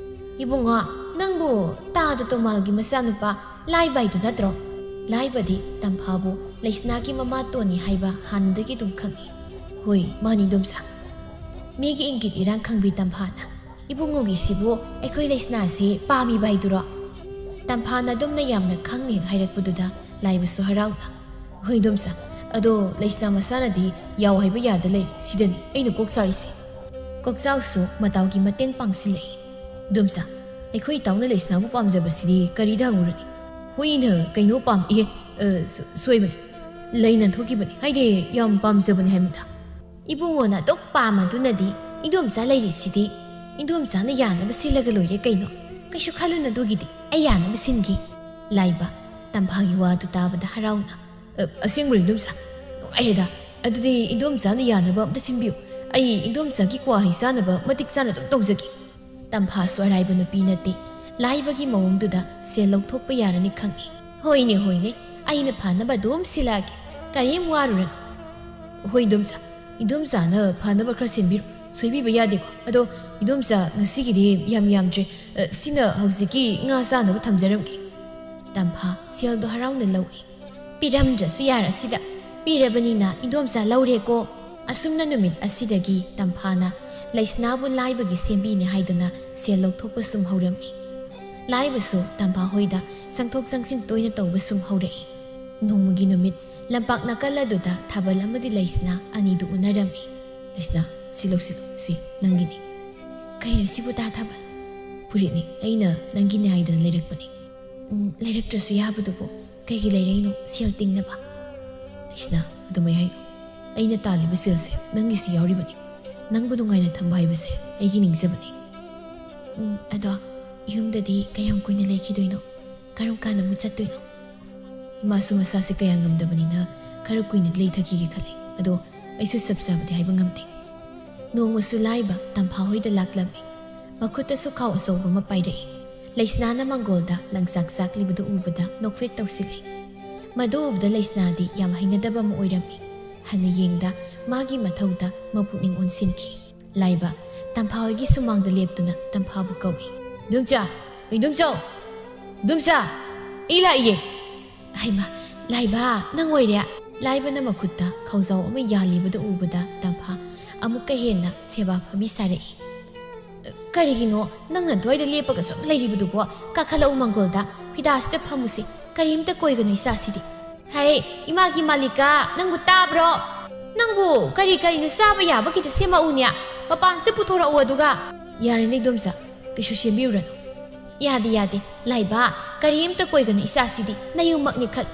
"ꯏꯕꯨꯡꯉꯣ, ꯅꯪꯕꯨ ꯇꯥꯗ ꯇꯣꯃꯥꯜꯒꯤ ꯃꯆꯥꯅꯨꯄꯥ ꯂꯥꯏꯕꯥꯏꯗꯨ ꯅꯠꯇ꯭ꯔꯣ?" ꯂꯥꯏꯕꯗꯤ ꯇꯝꯐꯥꯕꯨ ꯂꯩꯁꯅꯥꯒꯤ ꯃꯃꯥꯇꯣꯟꯅꯤ ꯍꯥꯏꯕ ꯍꯥꯟꯅꯗꯒꯤ ꯑꯗꯨꯝ ꯈꯪꯏ꯫ "ꯍꯣꯏ, ꯃꯥꯅꯤ ꯏꯗꯣꯝꯆꯥ꯫ ꯃꯤꯒꯤ ꯏꯪꯒꯤꯠ ꯏꯔꯥꯡ ꯈꯪꯕꯤ ꯇꯝꯐꯥꯅ ꯏꯕꯨꯡꯉꯣꯒꯤꯁꯤꯕꯨ ꯑꯩꯈꯣꯏ ꯂꯩꯁꯅꯥꯁꯤ ꯄꯥꯝꯃꯤꯕ ꯍꯥꯏꯗꯨꯔꯣ?" ꯇꯝꯐꯥꯅ ꯑꯗꯨꯝꯅ ꯌꯥꯝꯅ ꯈꯪꯅ ꯍꯦꯛ ꯍꯥꯏꯔꯛꯄꯗꯨꯗ ꯂꯥꯏꯕꯁꯨ ꯍꯔꯥꯎꯅ, "ꯍꯣꯏ, ꯏꯗꯣꯝꯆꯥ, ꯑꯗꯣ ꯂꯩꯁꯅꯥ ꯃꯁꯥꯅꯗꯤ ꯌꯥꯎ ꯍꯥꯏꯕ ꯌꯥꯗ ꯂꯩ꯫ ꯁꯤꯗꯅꯤ ꯑꯩꯅ ꯀꯣꯛ ꯆꯥꯔꯤꯁꯦ꯫" ꯀꯣꯛꯆꯥꯎꯁꯨ ꯃꯇꯥꯎꯒꯤ ꯃꯇꯦꯡ ꯄꯥꯡꯁꯤꯜꯂꯛꯏ꯫ "ꯏꯗꯣꯝꯆꯥ, ꯑꯩꯈꯣꯏ ꯏꯇꯥꯎꯅ ꯂꯩꯁꯅꯥꯕꯨ ꯄꯥꯝꯖꯕꯁꯤꯗꯤ ꯀꯔꯤꯗ ꯍꯪꯉꯨꯔꯅꯤ? ꯍꯨꯏꯅ ꯀꯩꯅꯣ ꯄꯥꯝ-, ꯑꯦ, ꯑ, ꯁꯣ-, ꯁꯣꯏꯕꯅꯤ꯫ ꯂꯩꯅ ꯊꯣꯛꯈꯤꯕꯅꯤ꯫ ꯍꯥꯏꯗꯤ, ꯌꯥꯝ ꯄꯥꯝꯖꯕꯅꯤ ꯍꯥꯏꯕꯅꯤꯗ꯫" "ꯏꯕꯨꯡꯉꯣꯅ ꯑꯗꯨꯛ ꯄꯥꯝꯃꯗꯨꯅꯗꯤ ꯏꯗꯣꯝꯆꯥ ꯂꯩꯔꯤꯁꯤꯗꯤ꯫ ꯏꯗꯣꯝꯆꯥꯅ ꯌꯥꯅꯕ ꯁꯤꯜꯂꯒ ꯂꯣꯏꯔꯦ ꯀꯩꯅꯣ꯫ ꯀꯩꯁꯨ ꯈꯜꯂꯨꯅꯨ ꯑꯗꯨꯒꯤꯗꯤ꯫ ꯑꯩ ꯌꯥꯅꯕ ꯁꯤꯟꯒꯦ꯫" ꯂꯥꯏꯕ ꯇꯝꯐꯥꯒꯤ ꯋꯥꯗꯨ ꯇꯥꯕꯗ ꯍꯔꯥꯎꯅ, "ꯑ, ꯑꯁꯦꯡꯕꯔꯣ ꯏꯗꯣꯝꯆꯥ? ꯅꯨꯡꯉꯥꯏꯔꯦꯗ꯫ ꯑꯗꯨꯗꯤ ꯏꯗꯣꯝꯆꯥꯅ ꯌꯥꯅꯕ ꯑꯝꯇ ꯁꯤꯟꯕꯤꯌꯨ꯫ ꯑꯩ ꯏꯗꯣꯝꯆꯥꯒꯤ ꯀ꯭ꯋꯥ ꯍꯩ ꯆꯥꯅꯕ ꯃꯇꯤꯛ ꯆꯥꯅ ꯑꯗꯨꯝ ꯇꯧꯖꯒꯦ꯫" ꯇꯝꯐꯥꯁꯨ ꯑꯔꯥꯏꯕ ꯅꯨꯄꯤ ꯅꯠꯇꯦ꯫ ꯂꯥꯏꯕꯒꯤ ꯃꯑꯣꯡꯗꯨꯗ ꯁꯦꯜ ꯂꯧꯊꯣꯛꯄ ꯌꯥꯔꯅꯤ ꯈꯪꯏ꯫ "ꯍꯣꯏꯅꯦ, ꯍꯣꯏꯅꯦ, ꯑꯩꯅ ꯐꯅꯕ ꯑꯗꯨꯝ ꯁꯤꯜꯂꯛꯑꯒꯦ꯫ ꯀꯔꯤꯝ ꯋꯥꯔꯨꯔꯅꯨ꯫" "ꯍꯣꯏ, ꯏꯗꯣꯝꯆꯥ, ꯏꯗꯣꯝꯆꯥꯅ ꯐꯅꯕ ꯈꯔ ꯁꯤꯟꯕꯤꯔꯣ꯫ ꯁꯣꯏꯕꯤꯕ ꯌꯥꯗꯦꯀꯣ꯫ ꯑꯗꯣ, ꯏꯗꯣꯝꯆꯥ, ꯉꯁꯤꯒꯤꯗꯤ ꯌꯥꯝ ꯌꯥꯝꯗ꯭ꯔꯦ꯫ ꯑ, ꯁꯤꯅ ꯍꯧꯖꯤꯛꯀꯤ ꯉꯥ ꯆꯥꯅꯕ ꯊꯝꯖꯔꯝꯒꯦ꯫" ꯇꯝꯐꯥ ꯁꯦꯜꯗꯣ ꯍꯔꯥꯎꯅ ꯂꯧꯏ꯫ "ꯄꯤꯔꯝꯗ꯭ꯔꯁꯨ ꯌꯥꯔꯁꯤꯗ, ꯄꯤꯔꯕꯅꯤꯅ ꯏꯗꯣꯝꯆꯥ ꯂꯧꯔꯦꯀꯣ꯫" ꯑꯁꯨꯝꯅ ꯅꯨꯃꯤꯠ ꯑꯁꯤꯗꯒꯤ ꯇꯝꯐꯥꯅ ꯂꯩꯁꯅꯥꯕꯨ ꯂꯥꯏꯕꯒꯤ ꯁꯦꯝꯕꯤꯅꯦ ꯍꯥꯏꯗꯅ ꯁꯦꯜ ꯂꯧꯊꯣꯛꯄ ꯁꯨꯝ ꯍꯧꯔꯝꯃꯤ꯫ ꯂꯥꯏꯕꯁꯨ ꯇꯝꯐꯥ ꯍꯣꯏꯗ ꯆꯪꯊꯣꯛ ꯆꯪꯁꯤꯟ ꯇꯣꯏꯅ ꯇꯧꯕ ꯁꯨꯝ ꯍꯧꯔꯛꯏ꯫ ꯅꯣꯡꯃꯒꯤ ꯅꯨꯃꯤꯠ ꯂꯝꯄꯥꯛ ꯅꯥꯀꯜ ꯑꯗꯨꯗ ꯊꯥꯕꯜ ꯑꯃꯗꯤ ꯂꯩꯁꯅꯥ ꯑꯅꯤꯗꯨ ꯎꯅꯔꯝꯃꯤ꯫ "ꯂꯩꯁꯅꯥ, ꯁꯤ ꯂꯧꯁꯤꯜꯂꯨ, ꯁꯤ ꯅꯪꯒꯤꯅꯤ꯫" "ꯀꯩꯅꯣ ꯁꯤꯕꯨ, ꯇꯥ ꯊꯥꯕꯜ?" "ꯐꯨꯔꯤꯠꯅꯤ, ꯑꯩꯅ ꯅꯪꯒꯤꯅꯤ ꯍꯥꯏꯗꯅ ꯂꯩꯔꯛꯄꯅꯤ꯫" "ꯎꯝ, ꯂꯩꯔꯛꯇ꯭ꯔꯁꯨ ꯌꯥꯕꯗꯨꯕꯨ ꯀꯩꯒꯤ ꯂꯩꯔꯛꯏꯅꯣ? ꯁꯦꯜ ꯇꯤꯡꯅꯕ?" "ꯂꯩꯁꯅꯥ, ꯑꯗꯨꯃꯥꯏ ꯍꯥꯏꯅꯨ꯫ ꯑꯩꯅ ꯇꯥꯜꯂꯤꯕ ꯁꯦꯜꯁꯦ ꯅꯪꯒꯤꯁꯨ ꯌꯥꯎꯔꯤꯕꯅꯤ꯫ ꯅꯪꯕꯨ ꯅꯨꯡꯉꯥꯏꯅ ꯊꯝꯕ ꯍꯥꯏꯕꯁꯦ ꯑꯩꯒꯤ ꯅꯤꯡꯖꯕꯅꯤ꯫" "ꯎꯝ, ꯑꯗꯣ ꯌꯨꯝꯗꯗꯤ ꯀꯌꯥꯝ ꯀꯨꯏꯅ ꯂꯩꯈꯤꯗꯣꯏꯅꯣ? ꯀꯔꯝ ꯀꯥꯟꯗ ꯑꯃꯨꯛ ꯆꯠꯇꯣꯏꯅꯣ?" "ꯏꯃꯥꯁꯨ ꯃꯁꯥꯁꯦ ꯀꯌꯥ ꯉꯝꯗꯕꯅꯤꯅ ꯈꯔ ꯀꯨꯏꯅꯗꯤ ꯂꯩꯊꯈꯤꯒꯦ ꯈꯜꯂꯤ꯫ ꯑꯗꯣ ꯑꯩꯁꯨ ꯆꯞ ꯆꯥꯕꯗꯤ ꯍꯥꯏꯕ ꯉꯝꯗꯦ꯫" ꯅꯣꯡꯃꯁꯨ ꯂꯥꯏꯕ ꯇꯝꯐꯥ ꯍꯣꯏꯗ ꯂꯥꯛꯂꯝꯃꯤ꯫ ꯃꯈꯨꯠꯇꯁꯨ ꯈꯥꯎ ꯑꯆꯧꯕ ꯑꯃ ꯄꯥꯏꯔꯛꯏ꯫ ꯂꯩꯁꯅꯥꯅ ꯃꯪꯒꯣꯜꯗ ꯂꯪꯆꯥꯛ ꯆꯥꯛꯂꯤꯕꯗꯨ ꯎꯕꯗ ꯅꯣꯛꯐꯦꯠ ꯇꯧꯁꯤꯜꯂꯤ꯫ ꯃꯗꯨ ꯎꯕꯗ ꯂꯩꯁꯅꯥꯗꯤ ꯌꯥꯝ ꯍꯩꯅꯗꯕ ꯑꯃ ꯑꯣꯏꯔꯝꯃꯤ꯫ ꯍꯟꯅ ꯌꯦꯡꯗ ꯃꯥꯒꯤ ꯃꯊꯧꯗ ꯃꯄꯨꯛꯅꯤꯡ ꯑꯣꯟꯁꯤꯟꯈꯤ꯫ ꯂꯥꯏꯕ ꯇꯝꯐꯥ ꯍꯣꯏꯒꯤ ꯁꯨꯃꯥꯡꯗ ꯂꯦꯞꯇꯨꯅ ꯇꯝꯐꯥꯕꯨ ꯀꯧꯏ꯫ "ꯏꯗꯣꯝꯆꯥ! ꯏꯗꯣꯝꯆꯥ! ꯏꯗꯣꯝꯆꯥ! ꯑꯩ ꯂꯥꯛꯏꯌꯦ!" "ꯍꯩꯃꯥ, ꯂꯥꯏꯕ, ꯅꯪ ꯑꯣꯏꯔꯦ?" ꯂꯥꯏꯕꯅ ꯃꯈꯨꯠꯇ ꯈꯥꯎꯖꯥꯎ ꯑꯃ ꯌꯥꯜꯂꯤꯕꯗꯨ ꯎꯕꯗ ꯇꯝꯐꯥ ꯑꯃꯨꯛꯀ ꯍꯦꯟꯅ ꯁꯦꯕꯥ ꯐꯕꯤ ꯁꯥꯔꯛꯏ꯫ "ꯀꯔꯤꯒꯤꯅꯣ ꯅꯪꯅ ꯑꯗꯨꯋꯥꯏꯗ ꯂꯦꯞꯄꯒ ꯁꯨꯝ ꯂꯩꯔꯤꯕꯗꯨꯕꯣ? ꯀꯥꯈꯠꯂꯛꯎ ꯃꯪꯒꯣꯜꯗ, ꯐꯤꯗꯥꯁꯤꯗ ꯐꯝꯃꯨꯁꯤ꯫ ꯀꯔꯤꯝꯇ ꯀꯣꯏꯒꯅꯨ ꯏꯆꯥꯁꯤꯗꯤ꯫" ꯍꯩ, ꯏꯃꯥꯒꯤ ꯃꯥꯂꯤꯀꯥ, ꯅꯪꯕꯨ ꯇꯥꯕ꯭ꯔꯣ? ꯅꯪꯕꯨ ꯀꯔꯤ ꯀꯔꯤꯅꯣ ꯆꯥꯕ ꯌꯥꯕ ꯈꯤꯇ ꯁꯦꯝꯃꯛꯎꯅꯦ꯫ ꯃꯄꯥꯟꯁꯤꯗ ꯄꯨꯊꯣꯔꯛꯎ ꯑꯗꯨꯒ꯫ ꯌꯥꯔꯦꯅꯦ ꯏꯗꯣꯝꯆꯥ, ꯀꯩꯁꯨ ꯁꯦꯝꯕꯤꯔꯨꯔꯅꯨ꯫ ꯌꯥꯗꯦ, ꯌꯥꯗꯦ, ꯂꯥꯏꯕ, ꯀꯔꯤꯝꯇ ꯀꯣꯏꯒꯅꯨ ꯏꯆꯥꯁꯤꯗꯤ, ꯅꯌꯨꯝꯃꯛꯅꯤ ꯈꯜ꯫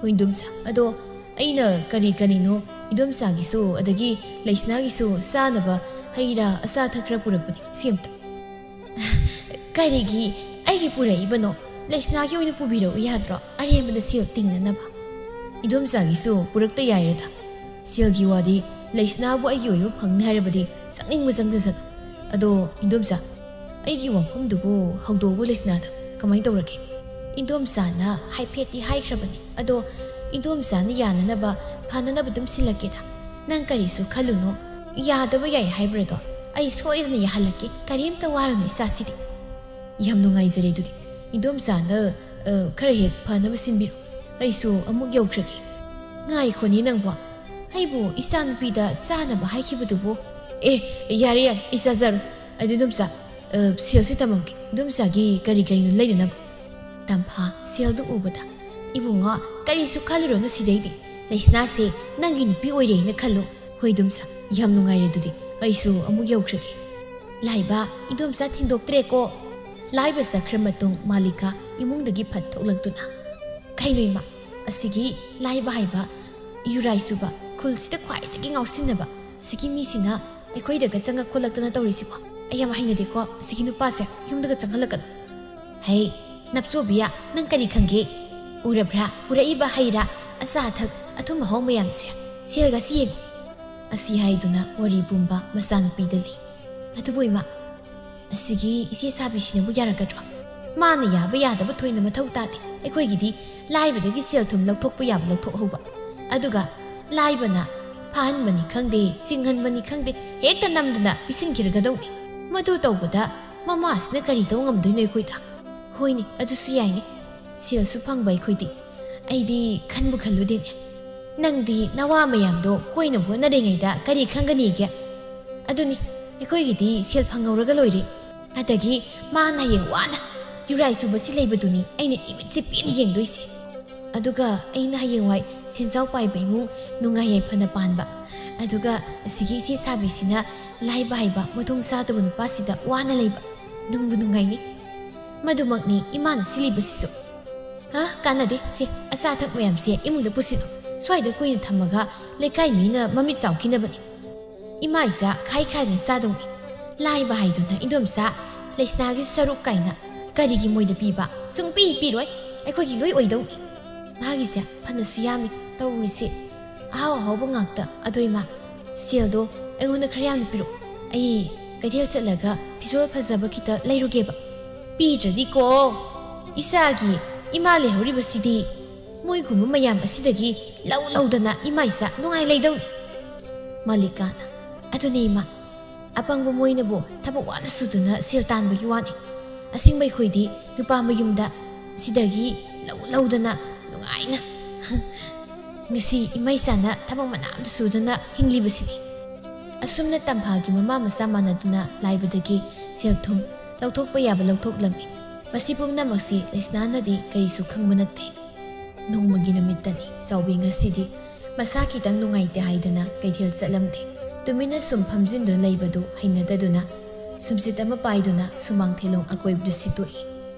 ꯍꯣꯏ ꯏꯗꯣꯝꯆꯥ, ꯑꯗꯣ ꯑꯩꯅ ꯀꯔꯤ ꯀꯔꯤꯅꯣ ꯏꯗꯣꯝꯆꯥꯒꯤꯁꯨ ꯑꯗꯒꯤ ꯂꯩꯁꯅꯥꯒꯤꯁꯨ ꯆꯥꯅꯕ ꯍꯩ ꯔꯥ ꯑꯆꯥ ꯑꯊꯛ ꯈꯔ ꯄꯨꯔꯛꯄꯅꯤ, ꯁꯤ ꯑꯝꯇ꯫ ꯀꯔꯤꯒꯤ ꯑꯩꯒꯤ ꯄꯨꯔꯛꯏꯕꯅꯣ? ꯂꯩꯁꯅꯥꯒꯤ ꯑꯣꯏꯅ ꯄꯨꯕꯤꯔꯛꯎ ꯌꯥꯗ꯭ꯔꯣ? ꯑꯔꯦꯝꯕꯗ ꯁꯦꯜ ꯇꯤꯡꯅꯅꯕ꯫ ꯏꯗꯣꯝꯆꯥꯒꯤꯁꯨ ꯄꯨꯔꯛꯇ ꯌꯥꯏꯔꯗ꯫ ꯁꯦꯜꯒꯤ ꯋꯥꯗꯤ ꯂꯩꯁꯅꯥꯕꯨ ꯑꯩꯒꯤ ꯑꯣꯏꯕ ꯐꯪꯅꯤ ꯍꯥꯏꯔꯕꯗꯤ ꯆꯪꯅꯤꯡꯕ ꯆꯪꯖꯁꯅꯨ꯫ ꯑꯗꯣ ꯏꯗꯣꯝꯆꯥ, ꯑꯩꯒꯤ ꯋꯥꯐꯝꯗꯨꯕꯨ ꯍꯧꯗꯣꯛꯎ ꯂꯩꯁꯅꯥꯗ, ꯀꯃꯥꯏꯅ ꯇꯧꯔꯒꯦ? ꯏꯗꯣꯝꯆꯥꯅ ꯍꯥꯏꯐꯦꯠꯇꯤ ꯍꯥꯏꯈ꯭ꯔꯕꯅꯤ, ꯑꯗꯣ ꯏꯗꯣꯝꯆꯥꯅ ꯌꯥꯅꯅꯕ, ꯐꯅꯅꯕ ꯑꯗꯨꯝ ꯁꯤꯜꯂꯛꯀꯦꯗ꯫ ꯅꯪ ꯀꯔꯤꯁꯨ ꯈꯜꯂꯨꯅꯨ, ꯌꯥꯗꯕ ꯌꯥꯏ ꯍꯥꯏꯕ꯭ꯔꯗꯣ? ꯑꯩ ꯁꯣꯏꯗꯅ ꯌꯥꯍꯜꯂꯛꯀꯦ, ꯀꯔꯤꯝꯇ ꯋꯥꯔꯨꯅꯨ ꯏꯆꯥꯁꯤꯗꯤ꯫ ꯌꯥꯝ ꯅꯨꯡꯉꯥꯏꯖꯔꯦ ꯑꯗꯨꯗꯤ꯫ ꯏꯗꯣꯝꯆꯥꯅ, ꯑ, ꯈꯔ ꯍꯦꯛ ꯐꯅꯕ ꯁꯤꯟꯕꯤꯔꯣ꯫ ꯑꯩꯁꯨ ꯑꯃꯨꯛ ꯌꯧꯈ꯭ꯔꯒꯦ꯫ ꯉꯥꯏꯈꯣꯅꯦ ꯅꯪꯕꯣ, ꯑꯩꯕꯨ ꯏꯆꯥꯅꯨꯄꯤꯗ ꯆꯥꯅꯕ ꯍꯥꯏꯈꯤꯕꯗꯨꯕꯨ? ꯑꯦ, ꯌꯥꯔꯦ ꯌꯥꯔꯦ, ꯑꯩ ꯆꯥꯖꯔꯣꯏ꯫ ꯑꯗꯨ ꯏꯗꯣꯝꯆꯥ, ꯑ, ꯁꯦꯜꯁꯤ ꯊꯝꯃꯝꯒꯦ꯫ ꯏꯗꯣꯝꯆꯥꯒꯤ ꯀꯔꯤ ꯀꯔꯤꯅꯣ ꯂꯩꯅꯅꯕ꯫ ꯇꯝꯐꯥ ꯁꯦꯜꯗꯨ ꯎꯕꯗ, "ꯏꯕꯨꯡꯉꯣ, ꯀꯔꯤꯁꯨ ꯈꯜꯂꯨꯔꯅꯨ ꯁꯤꯗꯩꯗꯤ꯫ ꯂꯩꯁꯅꯥꯁꯦ ꯅꯪꯒꯤ ꯅꯨꯄꯤ ꯑꯣꯏꯔꯦꯅ ꯈꯜꯂꯨ꯫" "ꯍꯣꯏ ꯏꯗꯣꯝꯆꯥ, ꯌꯥꯝ ꯅꯨꯡꯉꯥꯏꯔꯦ ꯑꯗꯨꯗꯤ꯫ ꯑꯩꯁꯨ ꯑꯃꯨꯛ ꯌꯧꯈ꯭ꯔꯒꯦ꯫" ꯂꯥꯏꯕ, ꯏꯗꯣꯝꯆꯥ ꯊꯤꯟꯗꯣꯛꯇ꯭ꯔꯦꯀꯣ꯫ ꯂꯥꯏꯕ ꯆꯠꯈ꯭ꯔ ꯃꯇꯨꯡ ꯃꯥꯂꯤꯀꯥ ꯏꯃꯨꯡꯗꯒꯤ ꯐꯠ ꯊꯣꯛꯂꯛꯇꯨꯅ, "ꯀꯩꯅꯣ ꯏꯃꯥ, ꯑꯁꯤꯒꯤ ꯂꯥꯏꯕ ꯍꯥꯏꯕ ꯌꯨꯔꯥꯏ ꯆꯨꯕ, ꯈꯨꯜꯁꯤꯗ ꯈ꯭ꯋꯥꯏꯗꯒꯤ ꯉꯥꯎꯁꯤꯟꯅꯕ ꯑꯁꯤꯒꯤ ꯃꯤꯁꯤꯅ ꯑꯩꯈꯣꯏꯗꯒ ꯆꯪꯉꯛ ꯈꯣꯠꯂꯛꯇꯅ ꯇꯧꯔꯤꯁꯤꯕꯣ? ꯑꯩ ꯌꯥꯝ ꯍꯩꯅꯗꯦꯀꯣ꯫ ꯑꯁꯤꯒꯤ ꯅꯨꯄꯥꯁꯦ ꯌꯨꯝꯗꯒ ꯆꯪꯍꯜꯂꯛꯀꯅꯨ꯫" "ꯍꯩ, ꯅꯞꯆꯣꯕꯤꯌꯥ, ꯅꯪ ꯀꯔꯤ ꯈꯪꯒꯦ? ꯎꯔꯕ꯭ꯔꯥ ꯄꯨꯔꯛꯏꯕ ꯍꯩ ꯔꯥ, ꯑꯆꯥ ꯑꯊꯛ, ꯑꯊꯨꯝ ꯑꯍꯥꯎ ꯃꯌꯥꯝꯁꯦ? ꯁꯦꯜꯒꯁꯤ ꯌꯦꯡꯉꯨ꯫" ꯑꯁꯤ ꯍꯥꯏꯗꯨꯅ ꯋꯥꯔꯤ ꯄꯨꯝꯕ ꯃꯆꯥꯅꯨꯄꯤꯗ ꯂꯤ꯫ ꯑꯗꯨꯕꯨ ꯏꯃꯥ, ꯑꯁꯤꯒꯤ ꯏꯆꯦ ꯁꯥꯕꯤꯁꯤꯅꯕꯨ ꯌꯥꯔꯛꯀꯗ꯭ꯔꯣ? ꯃꯥꯅ ꯌꯥꯕ ꯌꯥꯗꯕ ꯊꯣꯏꯅ ꯃꯊꯧ ꯇꯥꯗꯦ꯫ ꯑꯩꯈꯣꯏꯒꯤꯗꯤ ꯂꯥꯏꯕꯗꯒꯤ ꯁꯦꯜ ꯊꯨꯝ ꯂꯧꯊꯣꯛꯄ ꯌꯥꯕ ꯂꯧꯊꯣꯛꯍꯧꯕ꯫ ꯑꯗꯨꯒ ꯂꯥꯏꯕꯅ ꯐꯥꯍꯟꯕꯅꯤ ꯈꯪꯗꯦ, ꯆꯤꯡꯍꯟꯕꯅꯤ ꯈꯪꯗꯦ, ꯍꯦꯛꯇ ꯅꯝꯗꯅ ꯄꯤꯁꯤꯟꯈꯤꯔꯒꯗꯧꯅꯤ꯫ ꯃꯗꯨ ꯇꯧꯕꯗ ꯃꯃꯥꯁꯤꯅ ꯀꯔꯤ ꯇꯧ ꯉꯝꯗꯣꯏꯅꯣ ꯑꯩꯈꯣꯏꯗ? ꯍꯣꯏꯅꯦ, ꯑꯗꯨꯁꯨ ꯌꯥꯏꯅꯦ꯫ ꯁꯦꯜꯁꯨ ꯐꯪꯕ ꯑꯩꯈꯣꯏꯗꯤ꯫ ꯑꯩꯗꯤ ꯈꯟꯕꯨ ꯈꯜꯂꯨꯗꯦꯅꯦ꯫ ꯅꯪꯗꯤ ꯅꯋꯥ ꯃꯌꯥꯝꯗꯣ ꯀꯣꯏꯅꯕ ꯍꯣꯠꯅꯔꯤꯉꯩꯗ ꯀꯔꯤ ꯈꯪꯒꯅꯤꯒꯦ? ꯑꯗꯨꯅꯤ, ꯑꯩꯈꯣꯏꯒꯤꯗꯤ ꯁꯦꯜ ꯐꯪꯍꯧꯔꯒ ꯂꯣꯏꯔꯦ꯫ ꯑꯗꯒꯤ ꯃꯥꯅ ꯍꯌꯦꯡ ꯋꯥꯅ ꯌꯨꯔꯥꯏ ꯆꯨꯕꯁꯤ ꯂꯩꯕꯗꯨꯅꯤ ꯑꯩꯅ ꯏꯃꯤꯠꯁꯦ ꯄꯦꯟꯅ ꯌꯦꯡꯗꯣꯏꯁꯦ꯫ ꯑꯗꯨꯒ ꯑꯩꯅ ꯍꯌꯦꯡꯋꯥꯏ ꯁꯦꯟꯖꯥꯎ ꯄꯥꯏꯕ ꯏꯃꯨꯡ, ꯅꯨꯡꯉꯥꯏ ꯌꯥꯏꯐꯅ ꯄꯥꯟꯕ꯫ ꯑꯗꯨꯒ ꯑꯁꯤꯒꯤ ꯏꯆꯦ ꯁꯥꯕꯤꯁꯤꯅ ꯂꯥꯏꯕ ꯍꯥꯏꯕ ꯃꯊꯣꯡ ꯆꯥꯗꯕ ꯅꯨꯄꯥꯁꯤꯗ ꯋꯥꯅ ꯂꯩꯕ꯫ ꯅꯨꯡꯕꯨ ꯅꯨꯡꯉꯥꯏꯅꯤ꯫ ꯃꯗꯨꯃꯛꯅꯤ ꯏꯃꯥꯅ ꯁꯤꯜꯂꯤꯕꯁꯤꯁꯨ꯫ ꯍꯥ, ꯀꯥꯟꯅꯗꯦ꯫ ꯁꯦ, ꯑꯆꯥ ꯑꯊꯛ ꯃꯌꯥꯝꯁꯦ ꯏꯃꯨꯡꯗ ꯄꯨꯁꯤꯜꯂꯨ꯫ ꯁ꯭ꯋꯥꯏꯗ ꯀꯨꯏꯅ ꯊꯝꯃꯒ ꯂꯩꯀꯥꯏ ꯃꯤꯅ ꯃꯃꯤꯠ ꯆꯥꯎꯈꯤꯅꯕꯅꯤ꯫ ꯏꯃꯥ ꯏꯆꯥ ꯈꯥꯏ ꯈꯥꯏꯅ ꯆꯥꯗꯧꯅꯤ꯫ ꯂꯥꯏꯕ ꯍꯥꯏꯗꯨꯅ ꯏꯟꯗꯣꯝꯆꯥ ꯂꯩꯁꯅꯥꯒꯤ ꯁꯔꯨꯛ ꯀꯥꯏꯅ ꯀꯔꯤꯒꯤ ꯃꯣꯏꯗ ꯄꯤꯕ? ꯁꯨꯡꯄꯤ ꯄꯤꯔꯣꯏ꯫ ꯑꯩꯈꯣꯏꯒꯤ ꯂꯣꯏ ꯑꯣꯏꯗꯧꯅꯤ꯫ ꯃꯥꯒꯤꯁꯦ ꯐꯅꯁꯨ ꯌꯥꯝꯃꯤ ꯇꯧꯔꯤꯁꯦ꯫ ꯑꯍꯥꯎ ꯑꯍꯥꯎꯕ ꯉꯥꯛꯇ꯫ ꯑꯗꯣ ꯏꯃꯥ, ꯁꯦꯜꯗꯣ ꯑꯩꯉꯣꯟꯗ ꯈꯔ ꯌꯥꯝꯅ ꯄꯤꯔꯛꯑꯣ꯫ ꯑꯩ ꯀꯩꯊꯦꯜ ꯆꯠꯂꯒ ꯐꯤꯖꯣꯜ ꯐꯖꯕ ꯈꯤꯇ ꯂꯩꯔꯨꯒꯦꯕ꯫ ꯄꯤꯗ꯭ꯔꯗꯤꯀꯣ, ꯏꯆꯥꯒꯤ ꯏꯃꯥ ꯂꯩꯍꯧꯔꯤꯕꯁꯤꯗꯤ ꯃꯣꯏꯒꯨꯝꯕ ꯃꯌꯥꯝ ꯑꯁꯤꯗꯒꯤ ꯂꯧ ꯂꯧꯗꯅ ꯏꯃꯥ ꯏꯆꯥ ꯅꯨꯡꯉꯥꯏ ꯂꯩꯗꯧꯅꯤ꯫ ꯃꯂꯤꯀꯥꯅ, ꯑꯗꯨꯅꯦ ꯏꯃꯥ, ꯑꯄꯪꯕ ꯃꯣꯏꯅꯕꯨ ꯊꯕꯛ ꯋꯥꯅ ꯁꯨꯗꯨꯅ ꯁꯦꯜ ꯇꯥꯟꯕꯒꯤ ꯋꯥꯅꯤ꯫ ꯑꯁꯦꯡꯕ ꯑꯩꯈꯣꯏꯗꯤ ꯅꯨꯄꯥ ꯃꯌꯨꯝꯗ ꯁꯤꯗꯒꯤ ꯂꯧ ꯂꯧꯗꯅ ꯅꯨꯡꯉꯥꯏꯅ ꯉꯁꯤ ꯏꯃꯥ ꯏꯆꯥꯅ ꯊꯕꯛ ꯃꯅꯥ ꯑꯃꯇ ꯁꯨꯗꯅ ꯍꯤꯡꯂꯤꯕꯁꯤꯅꯤ꯫ ꯑꯁꯨꯝꯅ ꯇꯝꯐꯥꯒꯤ ꯃꯃꯥ ꯃꯆꯥ ꯃꯥꯟꯅꯗꯨꯅ ꯂꯥꯏꯕꯗꯒꯤ ꯁꯦꯜ ꯊꯨꯝ ꯂꯧꯊꯣꯛꯄ ꯌꯥꯕ ꯂꯧꯊꯣꯛꯂꯝꯃꯤ꯫ ꯃꯁꯤ ꯄꯨꯝꯅꯃꯛꯁꯤ ꯂꯩꯁꯅꯥꯅꯗꯤ ꯀꯔꯤꯁꯨ ꯈꯪꯕ ꯅꯠꯇꯦ꯫ ꯅꯣꯡꯃꯒꯤ ꯅꯨꯃꯤꯠꯇꯅꯤ ꯆꯥꯎꯕꯤ ꯉꯁꯤꯗꯤ ꯃꯁꯥ ꯈꯤꯇꯪ ꯅꯨꯡꯉꯥꯏꯇꯦ ꯍꯥꯏꯗꯅ ꯀꯩꯊꯦꯜ ꯆꯠꯂꯝꯗꯦ꯫ ꯇꯨꯃꯤꯟꯅ ꯁꯨꯝ ꯐꯝꯖꯤꯟꯗꯨꯅ ꯂꯩꯕꯗꯨ ꯍꯩꯅꯗꯗꯨꯅ ꯁꯨꯝꯁꯤꯠ ꯑꯃ ꯄꯥꯏꯗꯨꯅ ꯁꯨꯃꯥꯡ ꯊꯦꯂꯣꯡ ꯑꯀꯣꯏꯕꯗꯨ ꯁꯤꯠꯇꯣꯛꯏ꯫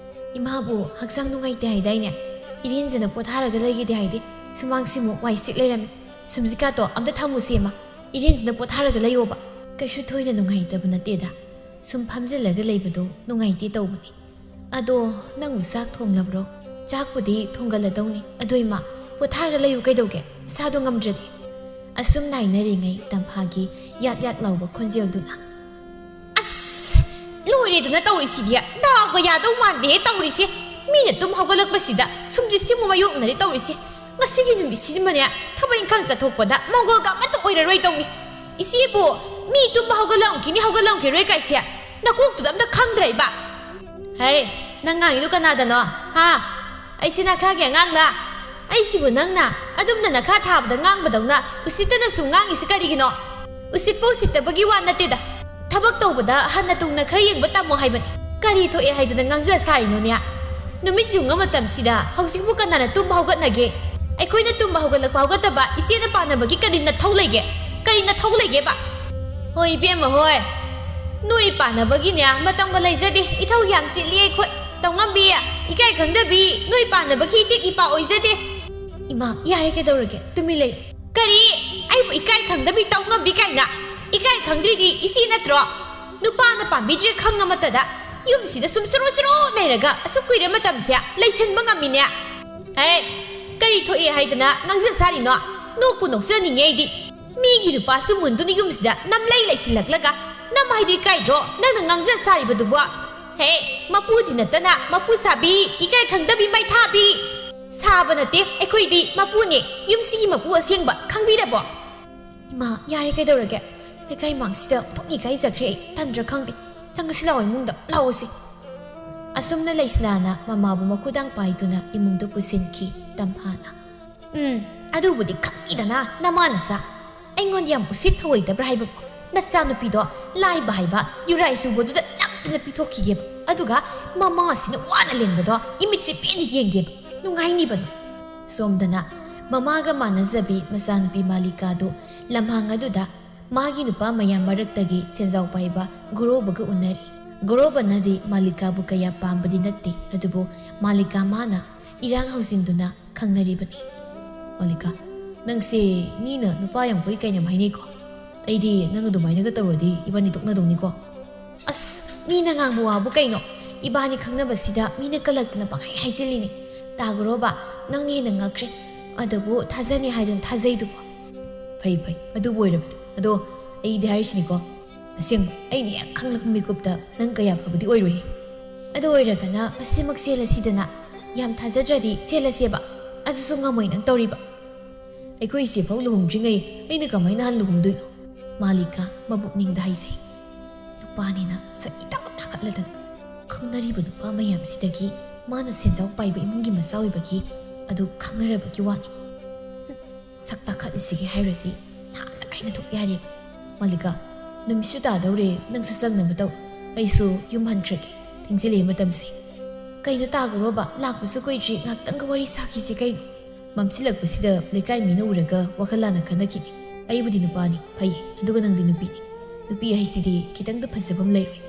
ꯏꯃꯥꯕꯨ ꯍꯛꯆꯥꯡ ꯅꯨꯡꯉꯥꯏꯇꯦ ꯍꯥꯏꯗꯥꯏꯅꯦ? ꯏꯔꯦꯟꯖꯅ ꯄꯣꯊꯥꯔꯒ ꯂꯩꯒꯦꯗꯤ ꯍꯥꯏꯗꯦ꯫ ꯁꯨꯃꯥꯡꯁꯤꯃꯨꯛ ꯋꯥꯏ ꯁꯤꯠ ꯂꯩꯔꯝꯃꯤ꯫ ꯁꯨꯝꯁꯤꯠꯀꯥꯗꯣ ꯑꯝꯇ ꯊꯝꯃꯨꯁꯦ ꯏꯃꯥ꯫ ꯏꯔꯦꯟꯖꯅ ꯄꯣꯊꯥꯔꯒ ꯂꯩꯌꯣꯕ꯫ ꯀꯩꯁꯨ ꯊꯣꯏꯅ ꯅꯨꯡꯉꯥꯏꯇꯕ ꯅꯠꯇꯦꯗ꯫ ꯁꯨꯝ ꯐꯝꯖꯤꯜꯂꯒ ꯂꯩꯕꯗꯣ ꯅꯨꯡꯉꯥꯏꯇꯦ ꯇꯧꯕꯅꯤ꯫ ꯑꯗꯣ ꯅꯪꯕꯨ ꯆꯥꯛ ꯊꯣꯡꯂꯕ꯭ꯔꯣ? ꯆꯥꯛꯄꯨꯗꯤ ꯊꯣꯡꯒꯠꯂꯗꯧꯅꯤ꯫ ꯑꯗꯣ ꯏꯃꯥ, ꯄꯣꯊꯥꯔꯒ ꯂꯩꯌꯨ ꯀꯩꯗꯧꯒꯦ? ꯏꯁꯥꯗꯣ ꯉꯝꯗ꯭ꯔꯗꯤ꯫ ꯑꯁꯨꯝ ꯅꯥꯏꯅꯔꯤꯉꯩ ꯇꯝꯐꯥꯒꯤ ꯌꯥꯛ ꯌꯥꯛ ꯂꯥꯎꯕ ꯈꯣꯟꯖꯦꯜꯗꯨꯅ, ꯑꯁ! ꯂꯣꯏꯔꯦꯗꯅ ꯇꯧꯔꯤꯁꯤꯗꯤ꯫ ꯗꯥꯎꯒ ꯌꯥꯗꯧ ꯃꯥꯟꯗꯦꯍꯦ ꯇꯧꯔꯤꯁꯦ꯫ ꯃꯤꯅ ꯇꯨꯝ ꯍꯧꯒꯠꯂꯛꯄꯁꯤꯗ ꯁꯨꯝꯁꯤꯠꯁꯤꯃꯨꯛ ꯃꯥꯌꯣꯛꯅꯔꯦ ꯇꯧꯔꯤꯁꯦ꯫ ꯉꯁꯤꯒꯤ ꯅꯨꯃꯤꯠꯁꯤꯃꯅꯦ ꯊꯕꯛ ꯏꯪꯈꯥꯡ ꯆꯠꯊꯣꯛꯄꯗ ꯃꯪꯒꯣꯜꯒ ꯑꯃꯠꯇ ꯑꯣꯏꯔꯔꯣꯏ ꯇꯧꯅꯤ꯫ ꯏꯆꯦꯕꯨ ꯃꯤ ꯇꯨꯝꯕ ꯍꯧꯒꯠꯂꯝꯈꯤꯅꯤ ꯍꯧꯒꯠꯂꯝꯈꯤꯔꯣꯏ ꯀꯥꯏꯁꯦ ꯅꯀꯣꯛꯇꯨꯗ ꯑꯝꯇ ꯈꯟꯗ꯭ꯔꯦ ꯏꯕ꯫ ꯍꯩ, ꯅꯪ ꯉꯥꯡꯉꯤꯗꯨ ꯀꯅꯥꯗꯅꯣ? ꯍꯥ? ꯑꯩꯁꯤ ꯅꯈꯥꯒꯤ ꯑꯉꯥꯡꯂ? ꯑꯩꯁꯤꯕꯨ ꯅꯪꯅ ꯑꯗꯨꯝꯅ ꯅꯈꯥ ꯊꯥꯕꯗ ꯉꯥꯡꯕꯗꯧꯅ ꯎꯁꯤꯠꯇꯅ ꯁꯨꯝ ꯉꯥꯡꯉꯤꯁꯤ ꯀꯔꯤꯒꯤꯅꯣ? ꯎꯁꯤꯠꯄ ꯎꯁꯤꯠꯇꯕꯒꯤ ꯋꯥ ꯅꯠꯇꯦꯗ꯫ ꯊꯕꯛ ꯇꯧꯕꯗ ꯍꯟꯅ ꯇꯨꯡꯅ ꯈꯔ ꯌꯦꯡꯕ ꯇꯝꯃꯣ ꯍꯥꯏꯕꯅꯤ꯫ ꯀꯔꯤ ꯊꯣꯛꯑꯦ ꯍꯥꯏꯗꯅ ꯉꯥꯡꯖ ꯁꯥꯔꯤꯅꯣꯅꯦ? ꯅꯨꯃꯤꯠ ꯌꯨꯡꯉ ꯃꯇꯝꯁꯤꯗ ꯍꯧꯖꯤꯛꯄꯨ ꯀꯅꯥꯅ ꯇꯨꯝꯕ ꯍꯧꯒꯠꯅꯒꯦ? ꯑꯩꯈꯣꯏꯅ ꯇꯨꯝꯕ ꯍꯧꯒꯠꯂꯛꯄ ꯍꯧꯒꯠꯇꯕ ꯏꯆꯦꯅ ꯄꯥꯟꯅꯕꯒꯤ ꯀꯔꯤ ꯅꯊꯧ ꯂꯩꯒꯦ? ꯀꯔꯤ ꯅꯊꯧ ꯂꯩꯒꯦꯕ? ꯍꯣꯏ, ꯏꯕꯦꯝꯃ ꯍꯣꯏ, ꯅꯣꯏ ꯄꯥꯟꯅꯕꯒꯤꯅꯦ ꯃꯇꯝꯒ ꯂꯩꯖꯗꯦ꯫ ꯏꯊꯧ ꯌꯥꯝ ꯆꯤꯜꯂꯤ ꯑꯩꯈꯣꯏ꯫ ꯇꯧꯉꯝꯕꯤ, ꯏꯀꯥꯏ ꯈꯪꯗꯕꯤ, ꯅꯣꯏ ꯄꯥꯟꯅꯕꯒꯤ ꯏꯇꯤꯛ ꯏꯄꯥ ꯑꯣꯏꯖꯗꯦ꯫ ꯏꯃꯥ, ꯌꯥꯔꯦ, ꯀꯩꯗꯧꯔꯒꯦ? ꯇꯨꯃꯤꯟ ꯂꯩꯌꯨ꯫ ꯀꯔꯤ? ꯑꯩꯕꯨ ꯏꯀꯥꯏ ꯈꯪꯗꯕꯤ, ꯇꯧꯉꯝꯕꯤ ꯀꯥꯏꯅ? ꯏꯀꯥꯏ ꯈꯪꯗ꯭ꯔꯤꯗꯤ ꯏꯆꯦ ꯅꯠꯇ꯭ꯔꯣ? ꯅꯨꯄꯥꯅ ꯄꯥꯝꯕꯤꯗ꯭ꯔꯦ ꯈꯪꯉ ꯃꯇꯗ ꯌꯨꯝꯁꯤꯗ ꯁꯨꯝ ꯆꯨꯔꯨ ꯆꯨꯔꯨ ꯂꯩꯔꯒ ꯑꯁꯨꯛ ꯀꯨꯏꯔ ꯃꯇꯝꯁꯦ ꯂꯩꯁꯟꯕ ꯉꯝꯃꯤꯅꯦ꯫ ꯍꯦ, ꯀꯔꯤ ꯊꯣꯛꯑꯦ ꯍꯥꯏꯗꯅ ꯉꯥꯡꯖ ꯁꯥꯔꯤꯅꯣ? ꯅꯣꯛꯄꯨ ꯅꯣꯛꯆꯅꯤꯡꯉꯦ ꯑꯩꯗꯤ꯫ ꯃꯤꯒꯤ ꯅꯨꯄꯥꯁꯨ ꯃꯨꯟꯗꯨꯅ ꯌꯨꯝꯁꯤꯗ ꯅꯝꯂꯩ ꯂꯩꯁꯤꯜꯂꯛꯂꯒ ꯅꯝ ꯍꯥꯏꯗꯤ ꯏꯀꯥꯏꯗ꯭ꯔꯣ ꯅꯪꯅ ꯉꯥꯡꯖ ꯁꯥꯔꯤꯕꯗꯨꯕꯣ? ꯍꯦ, ꯃꯄꯨꯗꯤ ꯅꯠꯇꯅ ꯃꯄꯨ ꯁꯥꯕꯤ, ꯏꯀꯥꯏ ꯈꯪꯗꯕꯤ ꯃꯩꯊꯥꯕꯤ꯫ ꯁꯥꯕ ꯅꯠꯇꯦ, ꯑꯩꯈꯣꯏꯗꯤ ꯃꯄꯨꯅꯦ, ꯌꯨꯝꯁꯤꯒꯤ ꯃꯄꯨ ꯑꯁꯦꯡꯕ, ꯈꯪꯕꯤꯔꯕꯣ? ꯏꯃꯥ, ꯌꯥꯔꯦ, ꯀꯩꯗꯧꯔꯒꯦ? ꯂꯩꯀꯥꯏ ꯃꯥꯡꯁꯤꯗ ꯑꯣꯟꯊꯣꯛꯅ ꯏꯀꯥꯏꯖꯈ꯭ꯔꯦ ꯑꯩ꯫ ꯇꯟꯗ꯭ꯔꯥ ꯈꯪꯗꯦ꯫ ꯆꯪꯉꯁꯤ ꯂꯥꯛꯑꯣ ꯏꯃꯨꯡꯗ, ꯂꯥꯛꯑꯣꯁꯦ꯫ ꯑꯁꯨꯝꯅ ꯂꯩꯁꯅꯥꯅ ꯃꯃꯥꯕꯨ ꯃꯈꯨꯗꯥꯡ ꯄꯥꯏꯗꯨꯅ ꯏꯃꯨꯡꯗ ꯄꯨꯁꯤꯟꯈꯤ ꯇꯝꯐꯥꯅ꯫ ꯎꯝ, ꯑꯗꯨꯕꯨꯗꯤ ꯈꯪꯉꯤꯗꯅ, ꯅꯃꯥ ꯅꯆꯥ꯫ ꯑꯩꯉꯣꯟꯗ ꯌꯥꯝ ꯎꯁꯤꯠ ꯊꯧꯑꯣꯏꯗꯕ꯭ꯔꯥ ꯍꯥꯏꯕꯕꯨ? ꯅꯆꯥꯅꯨꯄꯤꯗꯣ ꯂꯥꯏꯕ ꯍꯥꯏꯕ ꯌꯨꯔꯥꯏ ꯆꯨꯕꯗꯨꯗ ꯅꯝꯗꯅ ꯄꯤꯊꯣꯛꯈꯤꯒꯦꯕ꯫ ꯑꯗꯨꯒ ꯃꯃꯥꯁꯤꯅ ꯋꯥꯅ ꯂꯦꯟꯕꯗꯣ ꯏꯃꯤꯠꯁꯦ ꯄꯦꯟꯅ ꯌꯦꯡꯒꯦꯕ꯫ ꯅꯨꯡꯉꯥꯏꯅꯤꯕꯗꯣ꯫ ꯁꯣꯝꯗꯅ ꯃꯃꯥꯒ ꯃꯥꯟꯅꯖꯕꯤ ꯃꯆꯥꯅꯨꯄꯤ ꯃꯥꯂꯤꯀꯥꯗꯨ ꯂꯝꯍꯥꯡ ꯑꯗꯨꯗ ꯃꯥꯒꯤ ꯅꯨꯄꯥ ꯃꯌꯥꯝ ꯃꯔꯛꯇꯒꯤ ꯁꯦꯟꯖꯥꯎ ꯄꯥꯏꯕ ꯒꯣꯔꯣꯕꯒ ꯎꯅꯔꯤ꯫ ꯒꯣꯔꯣꯕꯅꯗꯤ ꯃꯥꯂꯤꯀꯥꯕꯨ ꯀꯌꯥ ꯄꯥꯝꯕꯗꯤ ꯅꯠꯇꯦ, ꯑꯗꯨꯕꯨ ꯃꯥꯂꯤꯀꯥ ꯃꯥꯅ ꯏꯔꯥꯡ ꯍꯧꯖꯤꯟꯗꯨꯅ ꯈꯪꯅꯔꯤꯕꯅꯤ꯫ ꯃꯥꯂꯤꯀꯥ, ꯅꯪꯁꯦ ꯃꯤꯅ ꯅꯨꯄꯥ ꯌꯥꯝ ꯀꯣꯏ ꯀꯥꯏꯅ ꯌꯥꯝ ꯍꯥꯏꯅꯩꯀꯣ? ꯑꯩꯗꯤ ꯅꯪ ꯑꯗꯨꯃꯥꯏꯅꯒ ꯇꯧꯔꯗꯤ ꯏꯕꯥꯅꯤ ꯇꯣꯛꯅꯗꯧꯅꯤꯀꯣ? ꯑꯁ, ꯃꯤꯅ ꯉꯥꯡꯕ ꯋꯥꯕꯨ ꯀꯩꯅꯣ? ꯏꯕꯥꯅꯤ ꯈꯪꯅꯕꯁꯤꯗ ꯃꯤꯅ ꯀꯜꯂꯛꯇꯅ ꯄꯪꯍꯥꯏ ꯍꯥꯏꯖꯤꯜꯂꯤꯅꯤ꯫ ꯇꯥꯒꯣꯔꯣꯕ, ꯅꯪꯅ ꯍꯦꯟꯅ ꯉꯛꯈ꯭ꯔꯦ꯫ ꯑꯗꯨꯕꯨ ꯊꯥꯖꯅꯤ ꯍꯥꯏꯗꯨꯅ ꯊꯥꯖꯩꯗꯨꯕꯨ꯫ ꯐꯩ, ꯐꯩ, ꯑꯗꯨꯕꯨ ꯑꯣꯏꯔꯕꯗꯤ꯫ ꯑꯗꯣ ꯑꯩꯗꯤ ꯍꯥꯏꯔꯤꯁꯤꯅꯤꯀꯣ, ꯑꯁꯦꯡꯕ, ꯑꯩꯅ ꯍꯦꯛ ꯈꯪꯂꯛꯄ ꯃꯤꯀꯨꯞꯇ ꯅꯪ ꯀꯌꯥ ꯐꯕꯗꯤ ꯑꯣꯏꯔꯣꯏꯍꯦ꯫ ꯑꯗꯨ ꯑꯣꯏꯔꯒꯅ ꯉꯁꯤꯃꯛ ꯆꯦꯜꯂꯁꯤꯗꯅ꯫ ꯌꯥꯝ ꯊꯥꯖꯗ꯭ꯔꯗꯤ ꯆꯦꯜꯂꯁꯦꯕ꯫ ꯑꯗꯨꯁꯨ ꯉꯝꯃꯣꯏ ꯅꯪ ꯇꯧꯔꯤꯕ꯫ ꯑꯩꯈꯣꯏ ꯏꯆꯦꯐꯥꯎ ꯂꯨꯍꯣꯡꯗ꯭ꯔꯤꯉꯩ ꯑꯩꯅ ꯀꯃꯥꯏꯅ ꯍꯥꯟꯅ ꯂꯨꯍꯣꯡꯗꯣꯏꯅꯣ? ꯃꯥꯂꯤꯀꯥ ꯃꯕꯨꯛꯅꯤꯡꯗ ꯍꯥꯏꯖꯩ꯫ ꯅꯨꯄꯥꯅꯤꯅ ꯁꯛ ꯏꯇꯥ ꯇꯥꯈꯠꯂꯗꯅ ꯈꯪꯅꯔꯤꯕ ꯅꯨꯄꯥ ꯃꯌꯥꯝꯁꯤꯗꯒꯤ ꯃꯥꯅ ꯁꯦꯟꯖꯥꯎ ꯄꯥꯏꯕ ꯏꯃꯨꯡꯒꯤ ꯃꯆꯥ ꯑꯣꯏꯕꯒꯤ ꯑꯗꯨ ꯈꯪꯅꯔꯕꯒꯤ ꯋꯥꯅꯤ꯫ ꯍꯨꯝ, ꯁꯛ ꯇꯥꯈꯠꯂꯤꯁꯤꯒꯤ ꯍꯥꯏꯔꯨꯔꯗꯤ ꯅꯍꯥꯟꯅ ꯀꯥꯏꯅꯊꯣꯛ ꯌꯥꯔꯦ꯫ ꯃꯥꯂꯤꯀꯥ, ꯅꯨꯃꯤꯠꯁꯨ ꯇꯥꯗꯧꯔꯦ, ꯅꯪꯁꯨ ꯆꯪꯅꯕ ꯇꯧ꯫ ꯑꯩꯁꯨ ꯌꯨꯝ ꯍꯟꯈ꯭ꯔꯒꯦ, ꯊꯦꯡꯖꯤꯜꯂꯛꯑꯦ ꯃꯇꯝꯁꯦ꯫ "ꯀꯩꯅꯣ ꯇꯥꯒ꯭ꯔꯣꯕ? ꯂꯥꯛꯄꯁꯨ ꯀꯨꯏꯗ꯭ꯔꯤ, ꯉꯥꯛꯇꯪꯒ ꯋꯥꯔꯤ ꯁꯥꯈꯤꯁꯤ ꯀꯩꯅꯣ?" ꯃꯝꯁꯤꯜꯂꯛꯄꯁꯤꯗ ꯂꯩꯀꯥꯏ ꯃꯤꯅ ꯎꯔꯒ ꯋꯥꯈꯜ ꯂꯥꯟꯅ ꯈꯟꯅꯈꯤꯅꯤ꯫ "ꯑꯩꯕꯨꯗꯤ ꯅꯨꯄꯥꯅꯤ, ꯐꯩꯌꯦ, ꯑꯗꯨꯒ ꯅꯪꯗꯤ ꯅꯨꯄꯤꯅꯤ꯫ ꯅꯨꯄꯤ ꯍꯥꯏꯁꯤꯗꯤ ꯈꯤꯇꯪꯗ ꯐꯖꯕ ꯑꯃ ꯂꯩꯔꯣꯏ꯫"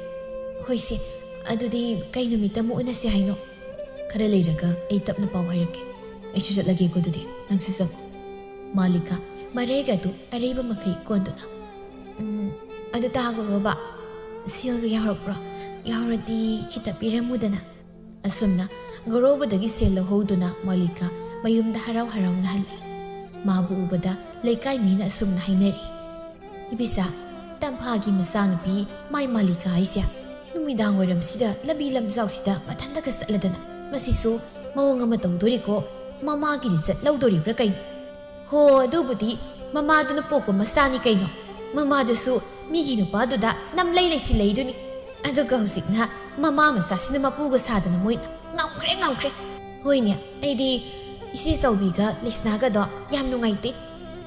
"ꯍꯣꯏꯁꯦ, ꯑꯗꯨꯗꯤ ꯀꯩ ꯅꯨꯃꯤꯠꯇ ꯑꯃꯨꯛ ꯎꯅꯁꯦ ꯍꯥꯏꯅꯣ?" "ꯈꯔ ꯂꯩꯔꯒ ꯑꯩ ꯇꯞꯅ ꯄꯥꯎ ꯍꯥꯏꯔꯛꯀꯦ꯫ ꯑꯩꯁꯨ ꯆꯠꯂꯒꯦꯀꯣ ꯑꯗꯨꯗꯤ, ꯅꯪꯁꯨ ꯆꯪꯉꯣ꯫" ꯃꯥꯂꯤꯀꯥ ꯃꯔꯩꯒ ꯑꯗꯨ ꯑꯔꯩꯕ ꯃꯈꯩ ꯀꯣꯟꯗꯨꯅ, "ꯎꯝ, ꯑꯗꯨ ꯇꯥꯒ꯭ꯔꯣꯕ? ꯁꯦꯜꯒ ꯌꯥꯎꯔꯛꯄ꯭ꯔꯣ? ꯌꯥꯎꯔꯗꯤ ꯈꯤꯇ ꯄꯤꯔꯝꯃꯨꯗꯅ꯫" ꯑꯁꯨꯝꯅ ꯒꯧꯔꯧꯕꯗꯒꯤ ꯁꯦꯜ ꯂꯧꯍꯧꯗꯨꯅ ꯃꯥꯂꯤꯀꯥ ꯃꯌꯨꯝꯗ ꯍꯔꯥꯎ ꯍꯔꯥꯎꯅ ꯍꯜꯂꯤ꯫ ꯃꯥꯕꯨ ꯎꯕꯗ ꯂꯩꯀꯥꯏ ꯃꯤꯅ ꯑꯁꯨꯝꯅ ꯍꯥꯏꯅꯔꯤ, "ꯏꯕꯤꯆꯥ, ꯇꯝꯐꯥꯒꯤ ꯃꯆꯥꯅꯨꯄꯤ ꯃꯥꯏ ꯃꯥꯂꯤꯀꯥ ꯍꯥꯏꯁꯦ ꯅꯨꯃꯤꯗꯥꯡ ꯋꯥꯏꯔꯝꯁꯤꯗ ꯂꯝꯕꯤ ꯂꯝꯖꯥꯎꯁꯤꯗ ꯃꯊꯟꯇꯒ ꯆꯠꯂꯗꯅ, ꯃꯁꯤꯁꯨ ꯃꯑꯣꯡ ꯑꯃ ꯇꯧꯗꯣꯔꯤꯀꯣ, ꯃꯃꯥꯒꯤ ꯂꯤꯆꯠ ꯂꯧꯗꯣꯔꯤꯕ꯭ꯔꯥ ꯀꯩꯅꯣ?" "ꯍꯣ, ꯑꯗꯨꯕꯨꯗꯤ ꯃꯃꯥꯗꯨꯅ ꯄꯣꯛꯄ ꯃꯆꯥꯅꯤ ꯀꯩꯅꯣ꯫ ꯃꯃꯥꯗꯨꯁꯨ ꯃꯤꯒꯤ ꯅꯨꯄꯥꯗꯨꯗ ꯅꯝꯂꯩ ꯂꯩꯁꯤꯜꯂꯩꯗꯨꯅꯤ꯫ ꯑꯗꯨꯒ ꯍꯧꯖꯤꯛꯅ ꯃꯃꯥ ꯃꯆꯥꯁꯤꯅ ꯃꯄꯨꯒ ꯁꯥꯗꯅ ꯃꯣꯏꯅ꯫ ꯉꯝꯈ꯭ꯔꯦ, ꯉꯝꯈ꯭ꯔꯦ꯫ ꯍꯣꯏꯅꯦ, ꯑꯩꯗꯤ ꯏꯆꯦ ꯆꯧꯕꯤꯒ ꯂꯩꯁꯅꯥꯒꯗꯣ ꯌꯥꯝ ꯅꯨꯡꯉꯥꯏꯇꯦ꯫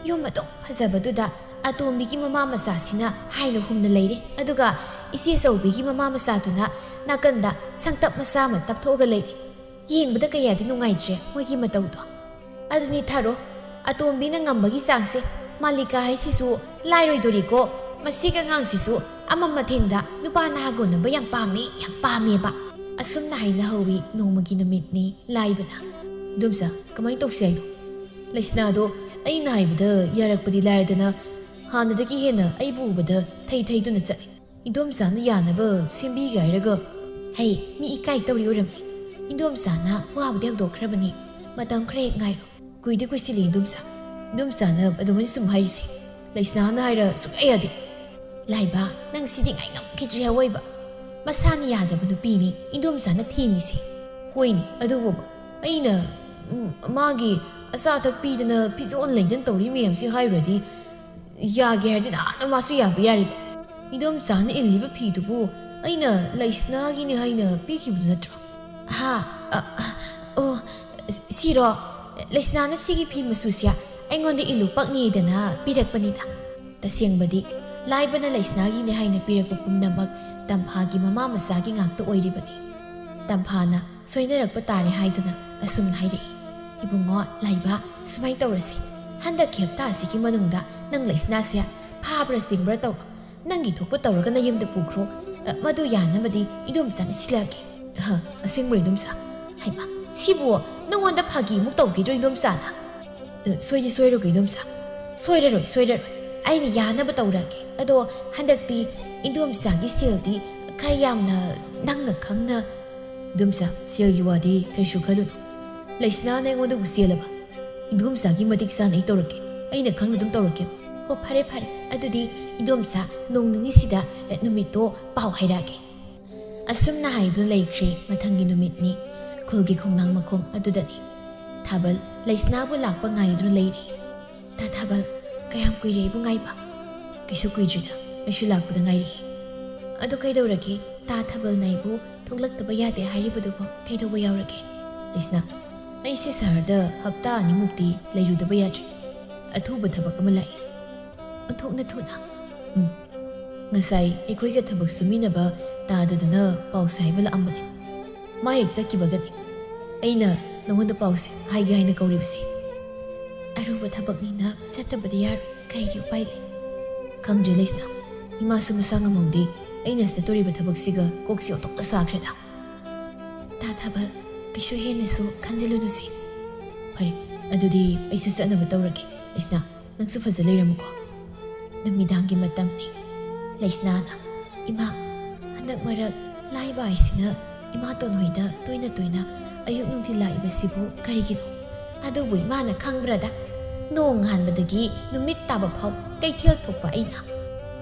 ꯌꯨꯝ ꯑꯗꯨꯛ ꯐꯖꯕꯗꯨꯗ ꯑꯇꯣꯝꯕꯤꯒꯤ ꯃꯃꯥ ꯃꯆꯥꯁꯤꯅ ꯍꯥꯏꯅ ꯍꯨꯝꯅ ꯂꯩꯔꯦ, ꯑꯗꯨꯒ ꯏꯆꯦ ꯆꯧꯕꯤꯒꯤ ꯃꯃꯥ ꯃꯆꯥꯗꯨꯅ ꯅꯥꯀꯟꯗ ꯁꯪꯇꯞ ꯃꯆꯥ ꯑꯃ ꯇꯞꯊꯣꯛꯑꯒ ꯂꯩꯔꯦ꯫ ꯌꯦꯡꯕꯗ ꯀꯌꯥꯗꯤ ꯅꯨꯡꯉꯥꯏꯇ꯭ꯔꯦ ꯃꯣꯏꯒꯤ ꯃꯇꯧꯗꯣ꯫ ꯑꯗꯨꯅꯤ ꯊꯥꯔꯣ, ꯑꯇꯣꯝꯕꯤꯅ ꯉꯝꯕꯒꯤ ꯆꯥꯡꯁꯦ꯫ ꯃꯥꯂꯤꯀꯥ ꯍꯥꯏꯁꯤꯁꯨ ꯂꯥꯏꯔꯣꯏꯗꯣꯔꯤꯀꯣ꯫ ꯃꯁꯤꯒꯤ ꯑꯉꯥꯡꯁꯤꯁꯨ ꯑꯃ ꯃꯊꯦꯡꯗ ꯅꯨꯄꯥ ꯅꯍꯥꯒꯨꯝꯅꯕ ꯌꯥꯝ ꯄꯥꯝꯃꯤ, ꯌꯥꯝ ꯄꯥꯝꯃꯦꯕ꯫" ꯑꯁꯨꯝꯅ ꯍꯥꯏꯅ ꯍꯧꯏ ꯅꯣꯡꯃꯒꯤ ꯅꯨꯃꯤꯠꯅꯤ ꯂꯥꯏꯕꯅ꯫ "ꯏꯗꯣꯝꯆꯥ, ꯀꯃꯥꯏꯅ ꯇꯧꯁꯤ ꯍꯥꯏꯅꯣ? ꯂꯩꯁꯅꯥꯗꯣ ꯑꯩꯅ ꯍꯥꯏꯕꯗ ꯌꯥꯔꯛꯄꯗꯤ ꯂꯥꯏꯔꯗꯅ, ꯍꯥꯟꯅꯗꯒꯤ ꯍꯦꯟꯅ ꯑꯩꯕꯨ ꯎꯕꯗ ꯊꯩ ꯊꯩꯗꯨꯅ ꯆꯠꯂꯤ꯫ ꯏꯗꯣꯝꯆꯥꯅ ꯌꯥꯅꯕ ꯁꯦꯝꯕꯤꯒꯦ ꯍꯥꯏꯔꯒ꯫ ꯍꯩ, ꯃꯤ ꯏꯀꯥꯏ ꯇꯧꯔꯤ ꯑꯣꯏꯔꯝꯅꯤ꯫ ꯏꯗꯣꯝꯆꯥꯅ ꯋꯥꯕꯨꯗꯤ ꯍꯧꯗꯣꯛꯈ꯭ꯔꯕꯅꯤ꯫ ꯃꯇꯝ ꯈꯔ ꯍꯦꯛ ꯉꯥꯏꯔꯣ꯫ ꯀꯨꯏꯗꯤ ꯀꯨꯏꯁꯤꯜꯂꯤ ꯏꯗꯣꯝꯆꯥ꯫ ꯏꯗꯣꯝꯆꯥꯅ ꯑꯗꯨꯃꯥꯏꯅ ꯁꯨꯝ ꯍꯥꯏꯔꯤꯁꯦ꯫ ꯂꯩꯁꯅꯥꯅ ꯍꯥꯏꯔ ꯁꯨꯡꯌꯥ ꯌꯥꯗꯦ꯫ ꯂꯥꯏꯕ, ꯅꯪ ꯁꯤꯗꯤ ꯉꯥꯏꯉꯝꯈꯤꯗ꯭ꯔꯦ ꯑꯋꯣꯏꯕ꯫ ꯃꯁꯥꯅ ꯌꯥꯗꯕ ꯅꯨꯄꯤꯅꯤ ꯏꯗꯣꯝꯆꯥꯅ ꯊꯦꯝꯃꯤꯁꯦ꯫ ꯍꯣꯏꯅꯦ, ꯑꯗꯨꯕꯨ ꯑꯩꯅ, ꯎꯝ, ꯃꯥꯒꯤ ꯑꯆꯥ ꯑꯊꯛ ꯄꯤꯗꯅ ꯐꯤꯖꯣꯜ ꯂꯩꯗꯅ ꯇꯧꯔꯤ ꯃꯌꯥꯝꯁꯤ ꯍꯥꯏꯔꯨꯔꯗꯤ ꯌꯥꯒꯦ ꯍꯥꯏꯔꯗꯤ ꯅꯍꯥꯟꯅ ꯃꯥꯁꯨ ꯌꯥꯕ ꯌꯥꯔꯤꯕ꯫ ꯏꯗꯣꯝꯆꯥꯅ ꯏꯜꯂꯤꯕ ꯐꯤꯗꯨꯕꯨ ꯑꯩꯅ ꯂꯩꯁꯅꯥꯒꯤꯅꯤ ꯍꯥꯏꯅ ꯄꯤꯈꯤꯕꯗꯨ ꯅꯠꯇ꯭ꯔꯣ? ꯍꯥ? ꯑ, ꯑ, ꯑꯣ, ꯁꯤꯔꯣ? ꯂꯩꯁꯅꯥꯅ ꯁꯤꯒꯤ ꯐꯤ ꯃꯆꯨꯁꯦ ꯑꯩꯉꯣꯟꯗ ꯏꯜꯂꯨ ꯄꯛꯅꯤꯗꯅ ꯄꯤꯔꯛꯄꯅꯤꯗ꯫ ꯇꯁꯦꯡꯕꯗꯤ ꯂꯥꯏꯕꯅ ꯂꯩꯁꯅꯥꯒꯤꯅꯤ ꯍꯥꯏꯅ ꯄꯤꯔꯛꯄ ꯄꯨꯝꯅꯃꯛ ꯇꯝꯐꯥꯒꯤ ꯃꯃꯥ ꯃꯆꯥꯒꯤ ꯉꯥꯛꯇ ꯑꯣꯏꯔꯤꯕꯅꯤ꯫ ꯇꯝꯐꯥꯅ ꯁꯣꯏꯅꯔꯛꯄ ꯇꯥꯔꯦ ꯍꯥꯏꯗꯨꯅ ꯑꯁꯨꯝꯅ ꯍꯥꯏꯔꯛꯏ, "ꯏꯕꯨꯡꯉꯣ ꯂꯥꯏꯕ, ꯁꯨꯃꯥꯏꯅ ꯇꯧꯔꯁꯤ, ꯍꯟꯗꯛꯀꯤ ꯍꯞꯇꯥ ꯑꯁꯤꯒꯤ ꯃꯅꯨꯡꯗ ꯅꯪ ꯂꯩꯁꯅꯥꯁꯦ ꯐꯥꯕ꯭ꯔꯥ ꯆꯤꯡꯕ꯭ꯔꯥ ꯇꯧꯔꯣ, ꯅꯪꯒꯤ ꯊꯣꯛꯄ ꯇꯧꯔꯒ ꯅꯌꯨꯝꯗ ꯄꯨꯈ꯭ꯔꯣ꯫ ꯑ, ꯃꯗꯨ ꯌꯥꯅꯕꯗꯤ ꯏꯗꯣꯝꯆꯥꯅ ꯁꯤꯜꯂꯛꯑꯒꯦ꯫" "ꯍ, ꯑꯁꯦꯡꯕ꯭ꯔꯣ ꯏꯗꯣꯝꯆꯥ?" "ꯍꯩꯃꯥ, ꯁꯤꯕꯨ ꯅꯉꯣꯟꯗ ꯐꯥꯒꯤ ꯑꯃꯨꯛ ꯇꯧꯈꯤꯗ꯭ꯔꯣ ꯏꯗꯣꯝꯆꯥꯅ?" "ꯑ, ꯁꯣꯏꯗꯤ ꯁꯣꯏꯔꯣꯏ ꯏꯗꯣꯝꯆꯥ, ꯁꯣꯏꯔꯔꯣꯏ, ꯁꯣꯏꯔꯔꯣꯏ꯫ ꯑꯩꯅ ꯌꯥꯅꯕ ꯇꯧꯔꯛꯑꯒꯦ꯫ ꯑꯗꯣ ꯍꯟꯗꯛꯇꯤ ꯏꯗꯣꯝꯆꯥꯒꯤ ꯁꯦꯜꯗꯤ ꯈꯔ ꯌꯥꯝꯅ ꯅꯪꯅ ꯈꯪꯅ..." "ꯏꯗꯣꯝꯆꯥ, ꯁꯦꯜꯒꯤ ꯋꯥꯗꯤ ꯀꯩꯁꯨ ꯈꯜꯂꯨꯅꯨ꯫ ꯂꯩꯁꯅꯥꯅ ꯑꯩꯉꯣꯟꯗꯕꯨ ꯆꯦꯜꯂꯕ? ꯏꯗꯣꯝꯆꯥꯒꯤ ꯃꯇꯤꯛ ꯆꯥꯅ ꯑꯩ ꯇꯧꯔꯛꯀꯦ, ꯑꯩꯅ ꯈꯪꯅ ꯑꯗꯨꯝ ꯇꯧꯔꯛꯀꯦ꯫" "ꯍꯣ, ꯐꯔꯦ ꯐꯔꯦ, ꯑꯗꯨꯗꯤ ꯏꯗꯣꯝꯆꯥ ꯅꯣꯡ ꯅꯤꯅꯤꯁꯤꯗ, ꯑꯦ, ꯅꯨꯃꯤꯠꯇꯣ ꯄꯥꯎ ꯍꯥꯏꯔꯛꯑꯒꯦ꯫" ꯑꯁꯨꯝꯅ ꯍꯥꯏꯗꯨꯅ ꯂꯩꯈ꯭ꯔꯦ꯫ ꯃꯊꯪꯒꯤ ꯅꯨꯃꯤꯠꯅꯤ꯫ ꯈꯨꯜꯒꯤ ꯈꯣꯡꯅꯥꯡ ꯃꯈꯣꯡ ꯑꯗꯨꯗꯅꯤ ꯊꯥꯕꯜ ꯂꯩꯁꯅꯥꯕꯨ ꯂꯥꯛꯄ ꯉꯥꯏꯗꯨꯅ ꯂꯩꯔꯤ꯫ "ꯇꯥ ꯊꯥꯕꯜ, ꯀꯌꯥꯝ ꯀꯨꯏꯔꯦ ꯑꯩꯕꯨ ꯉꯥꯏꯕ?" "ꯀꯩꯁꯨ ꯀꯨꯏꯗ꯭ꯔꯤꯗ, ꯑꯩꯁꯨ ꯂꯥꯛꯄꯗ ꯉꯥꯏꯔꯤꯌꯦ꯫" "ꯑꯗꯨ ꯀꯩꯗꯧꯔꯒꯦ? ꯇꯥ ꯊꯥꯕꯜꯅ ꯑꯩꯕꯨ ꯊꯣꯛꯂꯛꯇꯕ ꯌꯥꯗꯦ ꯍꯥꯏꯔꯤꯕꯗꯨꯕꯨ ꯀꯩꯗꯧꯕ ꯌꯥꯎꯔꯒꯦ?" "ꯂꯩꯁꯅꯥ, ꯑꯩꯁꯤ ꯁꯍꯔꯗ ꯍꯞꯇꯥ ꯑꯅꯤꯃꯨꯛꯇꯤ ꯂꯩꯔꯨꯗꯕ ꯌꯥꯗ꯭ꯔꯦ꯫ ꯑꯊꯨꯕ ꯊꯕꯛ ꯑꯃ ꯂꯥꯛꯏ꯫" "ꯑꯣꯟꯊꯣꯛꯅ ꯊꯨꯅ?" "ꯎꯝ, ꯉꯁꯥꯏ ꯑꯩꯈꯣꯏꯒ ꯊꯕꯛ ꯁꯨꯃꯤꯟꯅꯕ ꯇꯥꯗꯗꯨꯅ ꯄꯥꯎꯁꯦ ꯍꯥꯏꯕ ꯂꯥꯛꯑꯝꯕꯅꯦ꯫ ꯃꯥ ꯍꯦꯛ ꯆꯠꯈꯤꯕꯒꯅꯤ ꯑꯩꯅ ꯅꯉꯣꯟꯗ ꯄꯥꯎꯁꯦ ꯍꯥꯏꯒꯦ ꯍꯥꯏꯅ ꯀꯧꯔꯤꯕꯁꯦ꯫" "ꯑꯔꯨꯕ ꯊꯕꯛꯅꯤꯅ ꯆꯠꯇꯕꯗꯤ ꯌꯥꯔꯣꯏ, ꯀꯩꯒꯤ ꯎꯄꯥꯏ ꯂꯩ?" "ꯈꯪꯗ꯭ꯔꯦ ꯂꯩꯁꯅꯥ, ꯏꯃꯥꯁꯨ ꯃꯁꯥ ꯉꯝꯍꯧꯗꯦ꯫ ꯑꯩꯅ ꯆꯠꯇꯣꯔꯤꯕ ꯊꯕꯛꯁꯤꯒ ꯀꯣꯛꯁꯤ ꯑꯣꯟꯊꯣꯛꯅ ꯁꯥꯈ꯭ꯔꯦꯗ꯫" "ꯇꯥ ꯊꯥꯕꯜ, ꯀꯩꯁꯨ ꯍꯦꯟꯅꯁꯨ ꯈꯟꯖꯤꯜꯂꯨꯅꯨꯁꯦ꯫" "ꯐꯔꯦ, ꯑꯗꯨꯗꯤ ꯑꯩꯁꯨ ꯆꯠꯅꯕ ꯇꯧꯔꯒꯦ꯫ ꯂꯩꯁꯅꯥ, ꯅꯪꯁꯨ ꯐꯖ ꯂꯩꯔꯝꯃꯨꯀꯣ꯫" ꯅꯨꯃꯤꯗꯥꯡꯒꯤ ꯃꯇꯝꯅꯤ꯫ ꯂꯩꯁꯅꯥꯅ, "ꯏꯃꯥ, ꯍꯟꯗꯛ ꯃꯔꯛ ꯂꯥꯏꯕ ꯍꯥꯏꯁꯤꯅ ꯏꯃꯥꯇꯣꯟ ꯍꯣꯏꯗ ꯇꯣꯏꯅ ꯇꯣꯏꯅ ꯑꯌꯨꯛ ꯅꯨꯡꯊꯤꯜ ꯂꯥꯛꯏꯕꯁꯤꯕꯨ ꯀꯔꯤꯒꯤꯅꯣ? ꯑꯗꯨꯕꯨ ꯏꯃꯥꯅ ꯈꯪꯕ꯭ꯔꯥꯗ? ꯅꯣꯡ ꯉꯥꯟꯕꯗꯒꯤ ꯅꯨꯃꯤꯠ ꯇꯥꯕ ꯐꯥꯎ ꯀꯩꯊꯦꯜ ꯊꯣꯛꯄ ꯑꯩꯅ꯫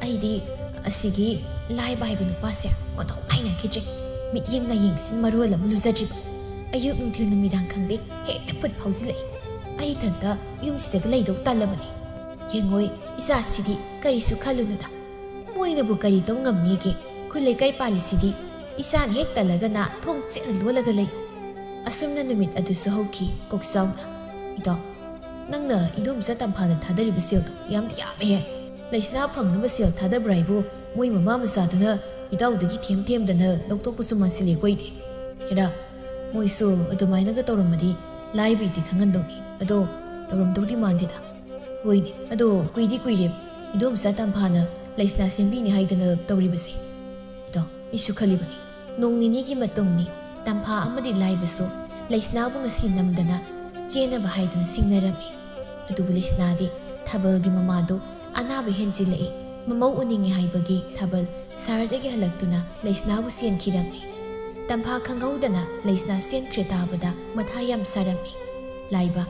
ꯑꯩꯗꯤ ꯑꯁꯤꯒꯤ ꯂꯥꯏꯕ ꯍꯥꯏꯕ ꯅꯨꯄꯥꯁꯦ ꯑꯣꯟꯊꯣꯛ ꯅꯥꯏꯅꯈꯤꯗ꯭ꯔꯦ꯫ ꯃꯤꯠꯌꯦꯡ ꯅꯥꯌꯦꯡꯁꯤꯅ ꯃꯔꯣꯜ ꯑꯃ ꯂꯨꯖꯗ꯭ꯔꯤꯕ꯫ ꯑꯌꯨꯛ ꯅꯨꯡꯊꯤꯜ ꯅꯨꯃꯤꯗꯥꯡ ꯈꯪꯗꯦ, ꯍꯦꯛꯇ ꯈꯨꯠ ꯐꯥꯎꯖꯤꯜꯂꯛꯏ꯫ ꯑꯩ ꯏꯊꯟꯇ ꯌꯨꯝꯁꯤꯗꯒ ꯂꯩꯗꯧ ꯇꯜꯂꯕꯅꯤ꯫ ꯌꯦꯡꯉꯣꯏ, ꯏꯆꯥꯁꯤꯗꯤ ꯀꯔꯤꯁꯨ ꯈꯜꯂꯨꯅꯨꯗ꯫ ꯃꯣꯏꯅꯕꯨ ꯀꯔꯤ ꯇꯧ ꯉꯝꯅꯤꯒꯦ? ꯈꯨꯜ ꯂꯩꯀꯥꯏ ꯄꯥꯜꯂꯤꯁꯤꯗꯤ ꯏꯆꯥꯅ ꯍꯦꯛ ꯇꯜꯂꯒꯅ ꯊꯣꯡ ꯆꯦꯠꯅ ꯂꯣꯜꯂꯒ ꯂꯩ꯫" ꯑꯁꯨꯝꯅ ꯅꯨꯃꯤꯠ ꯑꯗꯨꯁꯨ ꯍꯧꯈꯤ꯫ ꯀꯣꯛꯆꯥꯎꯅ, "ꯏꯇꯥꯎ, ꯅꯪꯅ ꯏꯗꯣꯝꯆꯥ ꯇꯝꯐꯥꯗ ꯊꯥꯗꯔꯤꯕ ꯁꯦꯜꯗꯣ ꯌꯥꯝꯗꯤ ꯌꯥꯝꯃꯦꯍꯦ꯫ ꯂꯩꯁꯅꯥ ꯐꯪꯅꯕ ꯁꯦꯜ ꯊꯥꯗꯕ꯭ꯔꯥ ꯍꯥꯏꯕꯨ ꯃꯣꯏ ꯃꯃꯥ ꯃꯆꯥꯗꯨꯅ ꯏꯇꯥꯎꯗꯒꯤ ꯊꯦꯝ ꯊꯦꯝꯗꯅ ꯂꯧꯊꯣꯛꯄꯁꯨ ꯃꯥꯟꯁꯤꯜꯂꯦ ꯑꯩꯈꯣꯏꯗꯤ꯫" ꯍꯦꯔꯥ, ꯃꯣꯏꯁꯨ ꯑꯗꯨꯃꯥꯏꯅꯒ ꯇꯧꯔꯝꯃꯗꯤ ꯂꯥꯏꯕꯩꯗꯤ ꯈꯪꯍꯟꯗꯧꯅꯤ꯫ ꯑꯗꯣ ꯇꯧꯔꯝꯗꯧꯗꯤ ꯃꯥꯟꯗꯦꯗ꯫ ꯍꯣꯏꯅꯦ, ꯑꯗꯣ ꯀꯨꯏꯗꯤ ꯀꯨꯏꯔꯦ ꯏꯗꯣꯝꯆꯥ ꯇꯝꯐꯥꯅ ꯂꯩꯁꯅꯥ ꯁꯦꯝꯕꯤꯅꯤ ꯍꯥꯏꯗꯅ ꯇꯧꯔꯤꯕꯁꯦ꯫ ꯑꯗꯣ ꯑꯩꯁꯨ ꯈꯜꯂꯤꯕꯅꯤ, ꯅꯣꯡ ꯅꯤꯅꯤꯒꯤ ꯃꯇꯨꯡꯅꯤ, ꯇꯝꯐꯥ ꯑꯃꯗꯤ ꯂꯥꯏꯕꯁꯨ ꯂꯩꯁꯅꯥꯕꯨ ꯉꯁꯤ ꯅꯝꯗꯅ ꯆꯦꯟꯅꯕ ꯍꯥꯏꯗꯅ ꯁꯤꯡꯅꯔꯝꯃꯤ꯫ ꯑꯗꯨꯕꯨ ꯂꯩꯁꯅꯥꯗꯤ ꯊꯥꯕꯜꯒꯤ ꯃꯃꯥꯗꯨ ꯑꯅꯥꯕ ꯍꯦꯟꯖꯤꯜꯂꯛꯏ, ꯃꯃꯧ ꯎꯅꯤꯡꯉꯤ ꯍꯥꯏꯕꯒꯤ ꯊꯥꯕꯜ ꯁꯍꯔꯗꯒꯤ ꯍꯜꯂꯛꯇꯨꯅ ꯂꯩꯁꯅꯥꯕꯨ ꯆꯦꯟꯈꯤꯔꯝꯃꯤ꯫ ꯇꯝꯐꯥ ꯈꯪꯍꯧꯗꯅ ꯂꯩꯁꯅꯥ ꯆꯦꯟꯈ꯭ꯔꯦ ꯇꯥꯕꯗ ꯃꯊꯥ ꯌꯥꯝ ꯁꯥꯔꯝꯃꯤ꯫ ꯂꯥꯏꯕ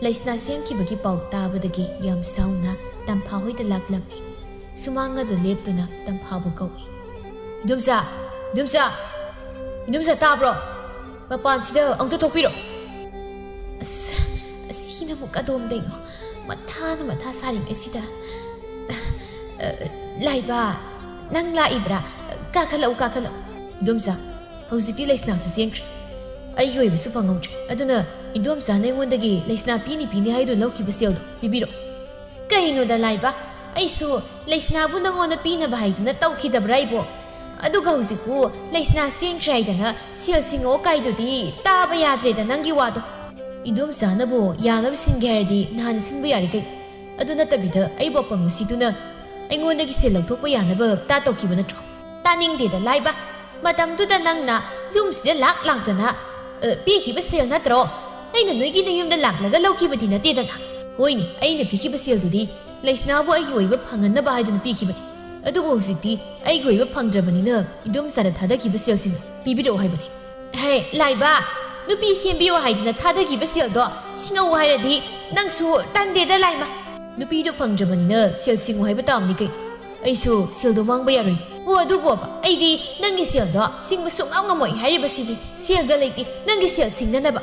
ꯂꯩꯁꯅꯥ ꯆꯦꯟꯈꯤꯕꯒꯤ ꯄꯥꯎ ꯇꯥꯕꯗꯒꯤ ꯌꯥꯝ ꯁꯥꯎꯅ ꯇꯝꯐꯥ ꯍꯣꯏꯗ ꯂꯥꯛꯂꯝꯃꯤ꯫ ꯁꯨꯃꯥꯡ ꯑꯗꯨ ꯂꯦꯞꯇꯨꯅ ꯇꯝꯐꯥꯕꯨ ꯀꯧꯏ꯫ "ꯏꯗꯣꯝꯆꯥ, ꯏꯗꯣꯝꯆꯥ, ꯏꯗꯣꯝꯆꯥ ꯇꯥꯕ꯭ꯔꯣ? ꯃꯄꯥꯟꯁꯤꯗ ꯑꯃꯨꯛꯇ ꯊꯣꯛꯄꯤꯔꯣ꯫" ꯑꯁ, ꯑꯁꯤꯅꯕꯨ ꯀꯗꯣꯝꯗꯩꯅꯣ? ꯃꯊꯥꯅ ꯃꯊꯥ ꯁꯥꯔꯤꯉꯩꯁꯤꯗ꯫ "ꯑ, ꯂꯥꯏꯕ, ꯅꯪ ꯂꯥꯛꯏꯕ꯭ꯔꯥ? ꯀꯥꯈꯠꯂꯛꯎ, ꯀꯥꯈꯠꯂꯛꯎ꯫" "ꯏꯗꯣꯝꯆꯥ, ꯍꯧꯖꯤꯛꯇꯤ ꯂꯩꯁꯅꯥꯁꯨ ꯆꯦꯟꯈ꯭ꯔꯦ꯫ ꯑꯩꯒꯤ ꯑꯣꯏꯕꯁꯨ ꯐꯪꯍꯧꯗ꯭ꯔꯦ꯫ ꯑꯗꯨꯅ ꯏꯗꯣꯝꯆꯥꯅ ꯑꯩꯉꯣꯟꯗꯒꯤ ꯂꯩꯁꯅꯥ ꯄꯤꯅꯤ ꯄꯤꯅꯤ ꯍꯥꯏꯗꯨꯅ ꯂꯧꯈꯤꯕ ꯁꯦꯜꯗꯣ ꯄꯤꯕꯤꯔꯣ꯫" "ꯀꯩꯅꯣꯗ ꯂꯥꯏꯕ, ꯑꯩꯁꯨ ꯂꯩꯁꯅꯥꯕꯨ ꯅꯪꯉꯣꯟꯗ ꯄꯤꯅꯕ ꯍꯥꯏꯗꯨꯅ ꯇꯧꯈꯤꯗꯕ꯭ꯔꯥ ꯑꯩꯕꯣ? ꯑꯗꯨꯒ ꯍꯧꯖꯤꯛꯄꯨ ꯂꯩꯁꯅꯥ ꯆꯦꯟꯈ꯭ꯔꯦ ꯍꯥꯏꯗꯅ ꯁꯦꯜ ꯁꯤꯡꯉꯛꯑꯣ ꯀꯥꯏꯗꯨꯗꯤ ꯇꯥꯕ ꯌꯥꯗ꯭ꯔꯦꯗ ꯅꯪꯒꯤ ꯋꯥꯗꯣ꯫" "ꯏꯗꯣꯝꯆꯥꯅꯕꯨ ꯌꯥꯅꯕ ꯁꯤꯟꯒꯦ ꯍꯥꯏꯔꯗꯤ ꯅꯍꯥꯟ ꯁꯤꯟꯕ ꯌꯥꯔꯦ ꯀꯩꯅꯣ꯫ ꯑꯗꯨ ꯅꯠꯇꯕꯤꯗ ꯑꯩꯕꯨ ꯑꯄꯪꯕ ꯁꯤꯗꯨꯅ ꯑꯩꯉꯣꯟꯗꯒꯤ ꯁꯦꯜ ꯂꯧꯊꯣꯛꯄ ꯌꯥꯅꯕ ꯇꯥ ꯇꯧꯈꯤꯕ ꯅꯠꯇ꯭ꯔꯣ?" "ꯇꯥꯅꯤꯡꯗꯦꯗ ꯂꯥꯏꯕ, ꯃꯇꯝꯗꯨꯗ ꯅꯪꯅ ꯌꯨꯝꯁꯤꯗ ꯂꯥꯛ ꯂꯥꯛꯇꯅ, ꯑ, ꯄꯤꯈꯤꯕ ꯁꯦꯜ ꯅꯠꯇ꯭ꯔꯣ? ꯑꯩꯅ ꯅꯣꯏꯒꯤ ꯅꯌꯨꯝꯗ ꯂꯥꯛꯂꯒ ꯂꯧꯈꯤꯕꯗꯤ ꯅꯠꯇꯦꯗꯅ꯫" "ꯍꯣꯏꯅꯦ, ꯑꯩꯅ ꯄꯤꯈꯤꯕ ꯁꯦꯜꯗꯨꯗꯤ ꯂꯩꯁꯅꯥꯕꯨ ꯑꯩꯒꯤ ꯑꯣꯏꯕ ꯐꯪꯍꯟꯅꯕ ꯍꯥꯏꯗꯨꯅ ꯄꯤꯈꯤꯕꯅꯤ꯫ ꯑꯗꯨꯕꯨ ꯍꯧꯖꯤꯛꯇꯤ ꯑꯩꯒꯤ ꯑꯣꯏꯕ ꯐꯪꯗ꯭ꯔꯕꯅꯤꯅ ꯏꯗꯣꯝꯆꯥꯗ ꯊꯥꯗꯈꯤꯕ ꯁꯦꯜꯁꯤꯡꯗꯣ ꯄꯤꯕꯤꯔꯛꯑꯣ ꯍꯥꯏꯕꯅꯤ꯫" "ꯍꯦ, ꯂꯥꯏꯕ, ꯅꯨꯄꯤ ꯁꯦꯝꯕꯤꯌꯣ ꯍꯥꯏꯗꯅ ꯊꯥꯗꯈꯤꯕ ꯁꯦꯜꯗꯣ ꯁꯤꯡꯉꯛꯎ ꯍꯥꯏꯔꯗꯤ ꯅꯪꯁꯨ ꯇꯟꯗꯦꯗ ꯂꯥꯏꯃ꯫" "ꯅꯨꯄꯤꯗꯣ ꯐꯪꯗ꯭ꯔꯕꯅꯤꯅ ꯁꯦꯜ ꯁꯤꯡꯉꯨ ꯍꯥꯏꯕ ꯇꯥꯕꯅꯤ ꯀꯩꯅꯣ꯫ ꯑꯩꯁꯨ ꯁꯦꯜꯗꯣ ꯃꯥꯡꯕ ꯌꯥꯔꯣꯏ꯫" "ꯑꯣ, ꯑꯗꯨꯕꯣꯕ, ꯑꯩꯗꯤ ꯅꯪꯒꯤ ꯁꯦꯜꯗꯣ ꯁꯤꯡꯕ ꯁꯨꯡꯉꯝ ꯉꯝꯃꯣꯏ ꯍꯥꯏꯔꯤꯕꯁꯤꯗꯤ꯫ ꯁꯦꯜꯒ ꯂꯩꯇꯦ ꯅꯪꯒꯤ ꯁꯦꯜ ꯁꯤꯡꯅꯅꯕ꯫"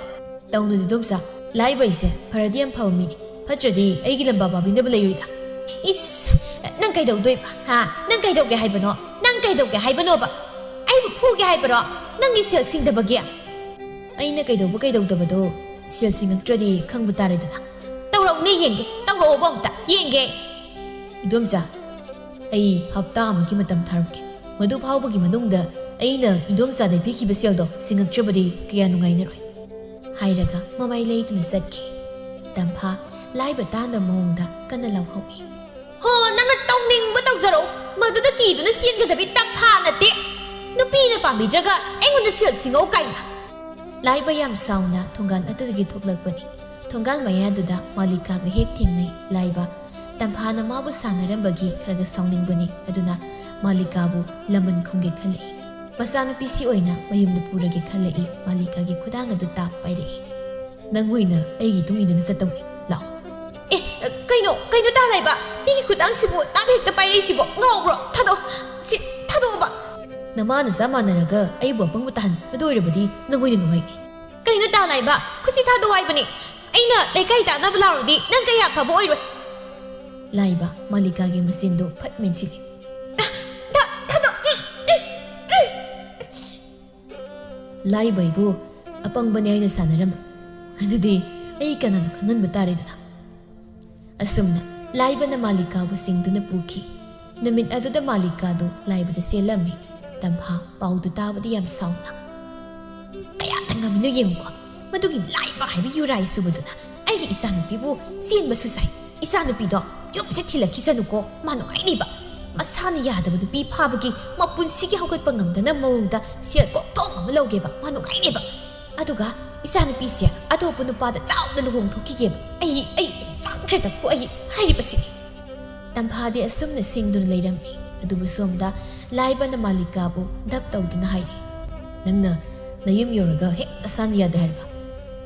"ꯇꯧꯅꯨꯗ ꯏꯗꯣꯝꯆꯥ, ꯂꯥꯏꯕ ꯑꯩꯁꯦ ꯐꯔꯗꯤ ꯌꯥꯝ ꯐꯕ ꯃꯤꯅꯤ꯫ ꯐꯠꯇ꯭ꯔꯗꯤ ꯑꯩꯒꯤ ꯂꯝꯕꯥ ꯄꯥꯕꯤꯅꯕ ꯂꯩꯔꯣꯏꯗ꯫" "ꯏꯁ, ꯅꯪ ꯀꯩꯗꯧꯗꯣꯏꯕ? ꯍꯥ? ꯅꯪ ꯀꯩꯗꯧꯒꯦ ꯍꯥꯏꯕꯅꯣ? ꯅꯪ ꯀꯩꯗꯧꯒꯦ ꯍꯥꯏꯕꯅꯣꯕ? ꯑꯩꯕꯨ ꯐꯨꯒꯦ ꯍꯥꯏꯕꯔꯣ? ꯅꯪꯒꯤ ꯁꯦꯜ ꯁꯤꯡꯗꯕꯒꯤ?" "ꯑꯩꯅ ꯀꯩꯗꯧꯕ ꯀꯩꯗꯧꯗꯕꯗꯣ ꯁꯦꯜ ꯁꯤꯡꯉꯛꯇ꯭ꯔꯗꯤ ꯈꯪꯕ ꯇꯥꯔꯦꯗꯅ꯫" "ꯇꯧꯔꯛꯎꯅꯦ ꯌꯦꯡꯒꯦ, ꯇꯧꯔꯛꯑꯣꯕ ꯑꯝꯇ ꯌꯦꯡꯒꯦ꯫" "ꯏꯗꯣꯝꯆꯥ, ꯑꯩ ꯍꯞꯇꯥ ꯑꯃꯒꯤ ꯃꯇꯝ ꯊꯥꯔꯛꯀꯦ꯫ ꯃꯗꯨ ꯐꯥꯎꯕꯒꯤ ꯃꯅꯨꯡꯗ "ꯑꯩꯅ ꯏꯗꯣꯝꯆꯥꯗ ꯄꯤꯈꯤꯕ ꯁꯦꯜꯗꯣ ꯁꯤꯡꯉꯛꯇ꯭ꯔꯕꯗꯤ ꯀꯌꯥ ꯅꯨꯡꯉꯥꯏꯅꯔꯣꯏ," ꯍꯥꯏꯔꯒ ꯃꯃꯥꯏ ꯂꯩꯗꯨꯅ ꯆꯠꯈꯤ꯫ ꯇꯝꯐꯥ ꯂꯥꯏꯕ ꯇꯥꯅ ꯃꯑꯣꯡꯗ ꯀꯟꯅ ꯂꯥꯎꯍꯧꯏ꯫ "ꯍꯣ, ꯅꯪꯅ ꯇꯧꯅꯤꯡꯕ ꯇꯧꯖꯔꯣ, ꯃꯗꯨꯗ ꯀꯤꯗꯨꯅ ꯆꯦꯟꯒꯗꯕꯤ ꯇꯝꯐꯥ ꯅꯠꯇꯦ꯫ ꯅꯨꯄꯤꯅ ꯄꯥꯝꯕꯤꯗ꯭ꯔꯒ ꯑꯩꯉꯣꯟꯗ ꯁꯦꯜ ꯁꯤꯡꯉꯧ ꯀꯥꯏꯅ!" ꯂꯥꯏꯕ ꯌꯥꯝ ꯁꯥꯎꯅ ꯊꯣꯡꯒꯥꯜ ꯑꯗꯨꯗꯒꯤ ꯊꯣꯛꯂꯛꯄꯅꯤ꯫ ꯊꯣꯡꯒꯥꯜ ꯃꯌꯥꯗꯨꯗ ꯃꯥꯂꯤꯀꯥꯒ ꯍꯦꯛ ꯊꯦꯡꯅꯩ꯫ ꯂꯥꯏꯕ ꯇꯝꯐꯥꯅ ꯃꯥꯕꯨ ꯁꯥꯟꯅꯔꯝꯕꯒꯤ ꯈꯔꯒ ꯁꯥꯎꯅꯤꯡꯕꯅꯤ, ꯑꯗꯨꯅ ꯃꯥꯂꯤꯀꯥꯕꯨ ꯂꯃꯟ ꯈꯨꯝꯒꯦ ꯈꯜꯂꯛꯏ꯫ ꯃꯆꯥꯅꯨꯄꯤꯁꯤ ꯑꯣꯏꯅ ꯃꯌꯨꯝꯗ ꯄꯨꯔꯒꯦ ꯈꯜꯂꯛꯏ꯫ ꯃꯥꯂꯤꯀꯥꯒꯤ ꯈꯨꯗꯥꯡ ꯑꯗꯨ ꯇꯥꯞ ꯄꯥꯏꯔꯛꯏ꯫ "ꯅꯪ ꯑꯣꯏꯅ ꯑꯩꯒꯤ ꯇꯨꯡ ꯏꯟꯗꯨꯅ ꯆꯠꯇꯧꯅꯤ, ꯂꯥꯛꯑꯣ꯫" "ꯑꯦ, ꯀꯩꯅꯣ, ꯀꯩꯅꯣ ꯇꯥ ꯂꯥꯏꯕ? ꯃꯤꯒꯤ ꯈꯨꯗꯥꯡꯁꯤꯕꯨ ꯇꯥꯞ ꯍꯦꯛꯇ ꯄꯥꯏꯔꯛꯏꯁꯤꯕꯣ? ꯉꯥꯎꯕ꯭ꯔꯣ? ꯊꯥꯗꯣꯛꯑꯣ, ꯁꯤ ꯊꯥꯗꯣꯛꯑꯣꯕ!" "ꯅꯃꯥ ꯅꯆꯥ ꯃꯥꯟꯅꯔꯒ ꯑꯩꯕꯨ ꯑꯄꯪꯕ ꯇꯥꯍꯟ, ꯑꯗꯨ ꯑꯣꯏꯔꯕꯗꯤ ꯅꯪ ꯑꯣꯏꯅ ꯅꯨꯡꯉꯥꯏꯅꯤ꯫" "ꯀꯩꯅꯣ ꯇꯥ ꯂꯥꯏꯕ? ꯈꯨꯠꯁꯤ ꯊꯥꯗꯣꯛꯑꯣ ꯍꯥꯏꯕꯅꯤ꯫ ꯑꯩꯅ ꯂꯩꯀꯥꯏ ꯇꯥꯅꯕ ꯂꯥꯎꯔꯗꯤ ꯅꯪ ꯀꯌꯥ ꯐꯕ ꯑꯣꯏꯔꯣꯏ꯫" ꯂꯥꯏꯕ ꯃꯥꯂꯤꯀꯥꯒꯤ ꯃꯆꯤꯟꯗꯨ ꯐꯠ ꯃꯦꯟꯁꯤꯜꯂꯤ꯫ "ꯊꯥ-, ꯊꯥꯗꯣꯛ-, ꯎꯝ, ꯎꯝ, ꯎꯝ꯫ ꯂꯥꯏꯕ ꯑꯩꯕꯨ ꯑꯄꯪꯕꯅꯤ ꯍꯥꯏꯅ ꯁꯥꯟꯅꯔꯝꯃꯤ꯫ ꯑꯗꯨꯗꯤ ꯑꯩ ꯀꯅꯥꯅꯣ ꯈꯪꯍꯟꯕ ꯇꯥꯔꯦꯗꯅ꯫" ꯑꯁꯨꯝꯅ ꯂꯥꯏꯕꯅ ꯃꯥꯂꯤꯀꯥꯕꯨ ꯆꯤꯡꯗꯨꯅ ꯄꯨꯈꯤ꯫ ꯅꯨꯃꯤꯠ ꯑꯗꯨꯗ ꯃꯥꯂꯤꯀꯥꯗꯨ ꯂꯥꯏꯕꯗ ꯆꯦꯜꯂꯝꯃꯤ꯫ ꯇꯝꯐꯥ ꯄꯥꯎꯗꯨ ꯇꯥꯕꯗ ꯌꯥꯝ ꯁꯥꯎꯅ, "ꯀꯌꯥꯗ ꯉꯝꯃꯤꯅꯣ ꯌꯦꯡꯉꯨꯀꯣ, ꯃꯗꯨꯒꯤ ꯂꯥꯏꯕ ꯍꯥꯏꯕ ꯌꯨꯔꯥꯏ ꯁꯨꯕꯗꯨꯅ ꯑꯩꯒꯤ ꯏꯆꯥꯅꯨꯄꯤꯕꯨ ꯆꯦꯟꯕꯁꯨ ꯁꯥꯏ꯫ ꯏꯆꯥꯅꯨꯄꯤꯗꯣ ꯌꯨꯝꯁꯦ ꯊꯤꯜꯂꯛꯈꯤꯁꯅꯨꯀꯣ, ꯃꯥ ꯅꯨꯡꯉꯥꯏꯅꯤꯕ꯫ ꯃꯁꯥꯅ ꯌꯥꯗꯕ ꯅꯨꯄꯤ ꯐꯥꯕꯒꯤ ꯃꯄꯨꯟꯁꯤꯒꯤ ꯍꯧꯒꯠꯄ ꯉꯝꯗꯅ ꯃꯑꯣꯡꯗ ꯁꯦꯜ ꯀꯣꯛꯊꯣꯡ ꯑꯃ ꯂꯧꯒꯦꯕ, ꯃꯥ ꯅꯨꯡꯉꯥꯏꯅꯦꯕ꯫ ꯑꯗꯨꯒ ꯏꯆꯥꯅꯨꯄꯤꯁꯦ ꯑꯇꯣꯞꯄ ꯅꯨꯄꯥꯗ ꯆꯥꯎꯅ ꯂꯨꯍꯣꯡꯊꯣꯛꯈꯤꯒꯦꯕ꯫ ꯑꯩ, ꯑꯩ ꯆꯥꯡꯈ꯭ꯔꯦꯗꯀꯣ ꯑꯩ ꯍꯥꯏꯔꯤꯕꯁꯤꯅꯤ꯫" ꯇꯝꯐꯥꯗꯤ ꯑꯁꯨꯝꯅ ꯁꯤꯡꯗꯨꯅ ꯂꯩꯔꯝꯃꯤ꯫ ꯑꯗꯨꯕꯨ ꯁꯣꯝꯗ ꯂꯥꯏꯕꯅ ꯃꯥꯂꯤꯀꯥꯕꯨ ꯙꯞ ꯇꯧꯗꯨꯅ ꯍꯥꯏꯔꯤ, "ꯅꯪꯅ ꯅꯌꯨꯝ ꯌꯧꯔꯒ ꯍꯦꯛ ꯅꯁꯥꯅ ꯌꯥꯗꯦ ꯍꯥꯏꯔꯕ?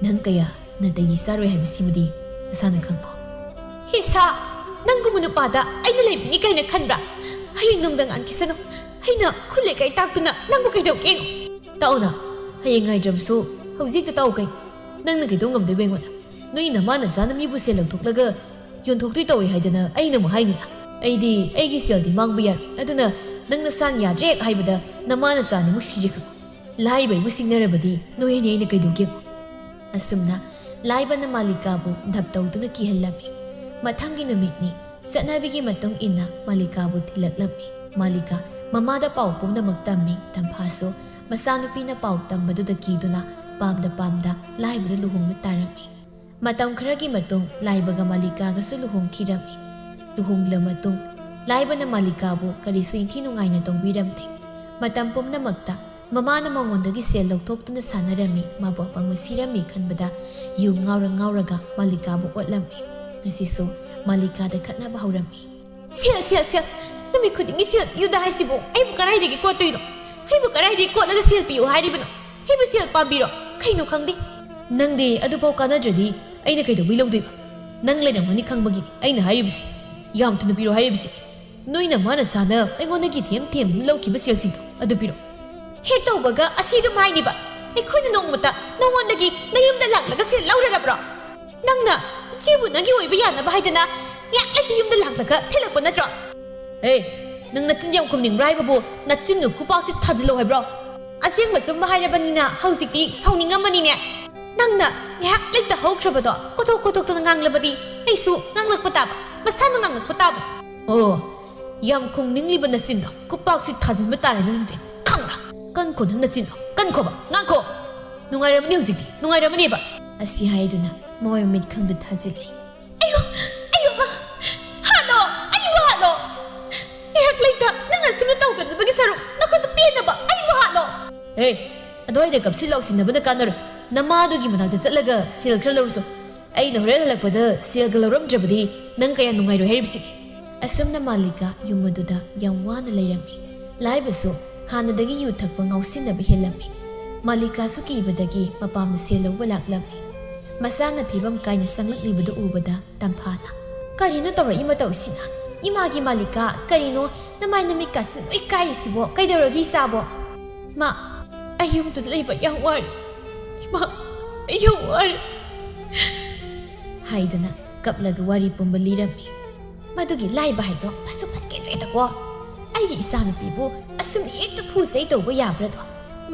ꯅꯪ ꯀꯌꯥ ꯅꯥꯇꯩꯒꯤ ꯆꯥꯔꯣꯏ ꯍꯥꯏꯕꯁꯤꯃꯗꯤ ꯅꯁꯥꯅ ꯈꯪꯀꯣ꯫" "ꯍꯦ ꯁꯥ, ꯅꯪꯒꯨꯝꯕ ꯅꯨꯄꯥꯗ ꯑꯩꯅ ꯂꯩꯕꯤꯅꯤ ꯀꯥꯏꯅ ꯈꯟꯕ꯭ꯔꯥ? ꯍꯌꯦꯡ ꯅꯨꯡꯗꯥꯡ ꯉꯥꯟꯈꯤꯁꯅꯨ꯫ ꯑꯩꯅ ꯈꯨꯠ ꯂꯩꯀꯥꯏ ꯇꯥꯛꯇꯨꯅ ꯅꯪꯕꯨ ꯀꯩꯗꯧꯒꯦ ꯌꯦꯡꯉꯨ꯫" "ꯇꯥꯛꯎꯅ, ꯍꯌꯦꯡ ꯉꯥꯏꯗ꯭ꯔꯕꯁꯨ ꯍꯧꯖꯤꯛꯇ ꯇꯥꯛꯎ ꯀꯩꯅꯣ꯫ ꯅꯪꯅ ꯀꯩꯗꯧ ꯉꯝꯗꯣꯏꯕ ꯑꯩꯉꯣꯟꯗ? ꯅꯣꯏ ꯅꯃꯥ ꯅꯆꯥꯅ ꯃꯤꯕꯨ ꯁꯦꯜ ꯂꯧꯊꯣꯛꯂꯒ ꯌꯣꯟꯊꯣꯛꯇꯣꯏ ꯇꯧꯏ ꯍꯥꯏꯗꯅ ꯑꯩꯅ ꯑꯃꯨꯛ ꯍꯥꯏꯅꯤꯅ? ꯑꯩꯗꯤ ꯑꯩꯒꯤ ꯁꯦꯜꯗꯤ ꯃꯥꯡꯕ ꯌꯥꯔꯣꯏ꯫ ꯑꯗꯨꯅ ꯅꯪ ꯅꯁꯥꯅ ꯌꯥꯗ꯭ꯔꯦ ꯍꯦꯛ ꯍꯥꯏꯕꯗ ꯅꯃꯥ ꯅꯆꯥꯅ ꯑꯃꯨꯛ ꯁꯤꯒꯦ ꯈꯪꯉꯨ꯫ ꯂꯥꯏꯕ ꯑꯩꯕꯨ ꯁꯤꯡꯅꯔꯕꯗꯤ ꯅꯣꯏ ꯑꯅꯤ ꯑꯩꯅ ꯀꯩꯗꯧꯒꯦ ꯌꯦꯡꯉꯨ꯫" ꯑꯁꯨꯝꯅ ꯂꯥꯏꯕꯅ ꯃꯥꯂꯤꯀꯥꯕꯨ ꯙꯞ ꯇꯧꯗꯨꯅ ꯀꯤꯍꯜꯂꯝꯃꯤ꯫ ꯃꯊꯪꯒꯤ ꯅꯨꯃꯤꯠꯅꯤ꯫ ꯆꯠꯅꯕꯤꯒꯤ ꯃꯇꯨꯡ ꯏꯟꯅ ꯃꯥꯂꯤꯀꯥꯕꯨ ꯊꯤꯜꯂꯛꯂꯝꯃꯤ꯫ ꯃꯥꯂꯤꯀꯥ ꯃꯃꯥꯗ ꯄꯥꯎ ꯄꯨꯝꯅꯃꯛ ꯇꯝꯃꯤ꯫ ꯇꯝꯐꯥꯁꯨ ꯃꯆꯥꯅꯨꯄꯤꯅ ꯄꯥꯎ ꯇꯝꯕꯗꯨꯗ ꯀꯤꯗꯨꯅ ꯄꯥꯝꯗ ꯄꯥꯝꯗ ꯂꯥꯏꯕꯗ ꯂꯨꯍꯣꯡꯕ ꯇꯥꯔꯝꯃꯤ꯫ ꯃꯇꯝ ꯈꯔꯒꯤ ꯃꯇꯨꯡ ꯂꯥꯏꯕꯒ ꯃꯥꯂꯤꯀꯥꯒꯁꯨ ꯂꯨꯍꯣꯡꯈꯤꯔꯝꯃꯤ꯫ ꯂꯨꯍꯣꯡꯂ ꯃꯇꯨꯡ ꯂꯥꯏꯕꯅ ꯃꯥꯂꯤꯀꯥꯕꯨ ꯀꯔꯤꯁꯨ ꯏꯟꯊꯤ ꯅꯨꯡꯉꯥꯏꯅ ꯇꯧꯕꯤꯔꯝꯗꯦ꯫ ꯃꯇꯝ ꯄꯨꯝꯅꯃꯛꯇ ꯃꯃꯥꯅ ꯃꯉꯣꯟꯗꯒꯤ ꯁꯦꯜ ꯂꯧꯊꯣꯛꯇꯨꯅ ꯁꯥꯟꯅꯔꯝꯃꯤ, ꯃꯥꯕꯨ ꯑꯄꯪꯕ ꯁꯤꯔꯝꯃꯤ ꯈꯟꯕꯗ ꯌꯨ ꯉꯥꯎꯔ ꯉꯥꯎꯔꯒ ꯃꯥꯂꯤꯀꯥꯕꯨ ꯑꯣꯠꯂꯝꯃꯤ꯫ ꯉꯁꯤꯁꯨ ꯃꯥꯂꯤꯀꯥꯗ ꯈꯠꯅꯕ ꯍꯧꯔꯝꯃꯤ꯫ "ꯁꯦꯜ, ꯁꯦꯜ, ꯁꯦꯜ! ꯅꯨꯃꯤꯠ ꯈꯨꯗꯤꯡꯒꯤ ꯁꯦꯜ ꯄꯤꯌꯨꯗ ꯍꯥꯏꯁꯤꯕꯨ ꯑꯩꯕꯨ ꯀꯗꯥꯏꯗꯒꯤ ꯀꯣꯠꯇꯣꯏꯅꯣ? ꯑꯩꯕꯨ ꯀꯗꯥꯏꯗꯒꯤ ꯀꯣꯠꯂꯒ ꯁꯦꯜ ꯄꯤꯌꯨ ꯍꯥꯏꯔꯤꯕꯅꯣ? ꯑꯩꯕꯨ ꯁꯦꯜ ꯄꯥꯝꯕꯤꯔꯣ? ꯀꯩꯅꯣ ꯈꯪꯗꯦ꯫" "ꯅꯪꯗꯤ ꯑꯗꯨꯐꯥꯎ ꯀꯥꯟꯅꯗ꯭ꯔꯗꯤ ꯑꯩꯅ ꯀꯩꯗꯧꯕꯩ ꯂꯧꯗꯣꯏꯕ? ꯅꯪ ꯂꯩꯔꯝꯒꯅꯤ ꯈꯪꯕꯒꯤꯅꯤ ꯑꯩꯅ ꯍꯥꯏꯔꯤꯕꯁꯦ꯫ ꯌꯥꯝ ꯊꯨꯅ ꯄꯤꯔꯣ ꯍꯥꯏꯔꯤꯕꯁꯦ꯫ ꯅꯣꯏꯅ ꯃꯥꯅ ꯆꯥꯅ ꯑꯩꯉꯣꯟꯗꯒꯤ ꯊꯦꯝ ꯊꯦꯝꯗꯨꯅ ꯂꯧꯈꯤꯕ ꯁꯦꯜꯁꯤꯡꯗꯣ ꯑꯗꯨ ꯄꯤꯔꯣ꯫" "ꯍꯦꯛ ꯇꯧꯕꯒ ꯑꯁꯤ ꯑꯗꯨꯝ ꯍꯥꯏꯅꯤꯕ? ꯑꯩꯈꯣꯏꯅ ꯅꯣꯡꯃꯇ ꯅꯉꯣꯟꯗꯒꯤ ꯅꯌꯨꯝꯗ ꯂꯥꯛꯂꯒ ꯁꯦꯜ ꯂꯧꯔꯔꯕ꯭ꯔꯣ? ꯅꯪꯅ ꯏꯆꯦꯕꯨ ꯅꯪꯒꯤ ꯑꯣꯏꯕ ꯌꯥꯅꯕ ꯍꯥꯏꯗꯅ ꯉꯥꯏꯍꯥꯛ ꯂꯩꯇ ꯌꯨꯝꯗ ꯂꯥꯛꯂꯒ ꯊꯤꯜꯂꯛꯄ ꯅꯠꯇ꯭ꯔꯣ?" "ꯑꯦ, ꯅꯪ ꯅꯆꯤꯟ ꯌꯥꯝ ꯈꯨꯝꯅꯤꯡꯕ꯭ꯔꯥ ꯍꯥꯏꯕꯕꯨ ꯅꯆꯤꯟꯗꯨ ꯈꯨꯄꯥꯛꯁꯤ ꯊꯥꯖꯤꯜꯂꯣ ꯍꯥꯏꯕ꯭ꯔꯣ? ꯑꯁꯦꯡꯕ ꯆꯨꯝꯕ ꯍꯥꯏꯔꯕꯅꯤꯅ ꯍꯧꯖꯤꯛꯇꯤ ꯁꯥꯎꯅꯤꯡꯉꯝꯃꯅꯤꯅꯦ꯫ ꯅꯪꯅ ꯉꯥꯏꯍꯥꯛ ꯂꯩꯇ ꯍꯧꯈ꯭ꯔꯕꯗꯣ ꯀꯣꯊꯣꯛ ꯀꯣꯊꯣꯛꯇꯅ ꯉꯥꯡꯂꯕꯗꯤ ꯑꯩꯁꯨ ꯉꯥꯡꯂꯛꯄ ꯇꯥꯕ, ꯃꯁꯥꯅ ꯉꯥꯡꯂꯛꯄ ꯇꯥꯕ꯫" "ꯑꯣ, ꯌꯥꯝ ꯈꯨꯝꯅꯤꯡꯂꯤꯕ ꯅꯆꯤꯟꯗꯣ ꯈꯨꯄꯥꯛꯁꯤ ꯊꯥꯖꯤꯟꯕ ꯇꯥꯔꯦ ꯅꯪꯗꯨꯗꯤ꯫ ꯈꯪꯕ꯭ꯔꯥ? ꯀꯟꯈꯣ ꯅꯪ ꯅꯆꯤꯟꯗꯣ, ꯀꯟꯈꯣꯕ, ꯉꯥꯡꯈꯣ꯫ ꯅꯨꯡꯉꯥꯏꯔꯝꯃꯅꯤ ꯍꯧꯖꯤꯛꯇꯤ, ꯅꯨꯡꯉꯥꯏꯔꯝꯃꯅꯤꯕ꯫" ꯑꯁꯤ ꯍꯥꯏꯗꯨꯅ ꯃꯃꯥꯏ ꯃꯃꯤꯠ ꯈꯪꯗ ꯊꯥꯖꯤꯜꯂꯤ꯫ "ꯑꯩꯌꯣ, ꯑꯩꯌꯣ, ꯃꯥ! ꯍꯥꯠꯂꯣ! ꯑꯩꯕꯨ ꯍꯥꯠꯂꯣ! ꯉꯥꯏꯍꯥꯛ ꯂꯩꯇ ꯅꯪꯅ ꯑꯁꯨꯝꯅ ꯇꯧꯒꯗꯕꯒꯤ ꯁꯔꯨꯛ ꯅꯈꯨꯠꯇ ꯄꯦꯟꯅꯕ ꯑꯩꯕꯨ ꯍꯥꯠꯂꯣ!" "ꯍꯦ, ꯑꯗꯨꯋꯥꯏꯗ ꯀꯞꯁꯤ ꯂꯥꯎꯁꯤꯟꯅꯕꯅ ꯀꯥꯟꯅꯔꯣꯏ꯫ ꯅꯃꯥꯗꯨꯒꯤ ꯃꯅꯥꯛꯇ ꯆꯠꯂꯒ ꯁꯦꯜ ꯈꯔ ꯂꯧꯔꯨꯆꯣ꯫ ꯑꯩꯅ ꯍꯣꯔꯦꯟ ꯍꯜꯂꯛꯄꯗ ꯁꯦꯜꯒ ꯂꯧꯔꯝꯗ꯭ꯔꯕꯗꯤ ꯅꯪ ꯀꯌꯥ ꯅꯨꯡꯉꯥꯏꯔꯣꯏ ꯍꯥꯏꯔꯤꯕꯁꯤ꯫" ꯑꯁꯨꯝꯅ ꯃꯥꯂꯤꯀꯥ ꯌꯨꯝ ꯑꯗꯨꯗ ꯌꯥꯝ ꯋꯥꯅ ꯂꯩꯔꯝꯃꯤ꯫ ꯂꯥꯏꯕꯁꯨ ꯍꯥꯟꯅꯗꯒꯤ ꯌꯨ ꯊꯛꯄ ꯉꯥꯎꯁꯤꯟꯅꯕ ꯍꯦꯜꯂꯝꯃꯤ꯫ ꯃꯥꯂꯤꯀꯥꯁꯨ ꯀꯤꯕꯗꯒꯤ ꯃꯄꯥꯝꯗ ꯁꯦꯜ ꯂꯧꯕ ꯂꯥꯛꯂꯝꯃꯤ꯫ ꯃꯆꯥꯅ ꯐꯤꯕꯝ ꯀꯥꯏꯅ ꯆꯪꯂꯛꯂꯤꯕꯗꯨ ꯎꯕꯗ ꯇꯝꯐꯥꯅ, "ꯀꯔꯤꯅꯣ ꯇꯧꯔꯛꯏ ꯃꯇꯧꯁꯤꯅ? ꯏꯃꯥꯒꯤ ꯃꯥꯂꯤꯀꯥ, ꯀꯔꯤꯅꯣ ꯅꯃꯥꯏ ꯅꯃꯤꯠꯀꯥꯁꯤ ꯂꯣꯏ ꯀꯥꯏꯔꯤꯁꯤꯕꯣ? ꯀꯩꯗꯧꯔꯒꯦ ꯏꯆꯥꯕꯣ?" "ꯃꯥ, ꯑꯩ ꯌꯨꯝꯗꯨꯗ ꯂꯩꯕ ꯌꯥꯝ ꯋꯥꯔꯦ꯫ ꯏꯃꯥ, ꯑꯩ ꯌꯥꯝ ꯋꯥꯔꯦ꯫" ꯍꯥꯏꯗꯅ ꯀꯞꯂꯒ ꯋꯥꯔꯤ ꯄꯨꯝꯕ ꯂꯤꯔꯝꯃꯤ꯫ "ꯃꯗꯨꯒꯤ ꯂꯥꯏꯕ ꯍꯥꯏꯗꯣ ꯐꯁꯨ ꯐꯠꯈꯤꯗ꯭ꯔꯦꯗꯀꯣ꯫ ꯑꯩꯒꯤ ꯏꯆꯥꯅꯨꯄꯤꯕꯨ ꯑꯁꯨꯝ ꯍꯦꯛꯇ ꯐꯨꯖꯩ ꯇꯧꯕ ꯌꯥꯕ꯭ꯔꯗꯣ?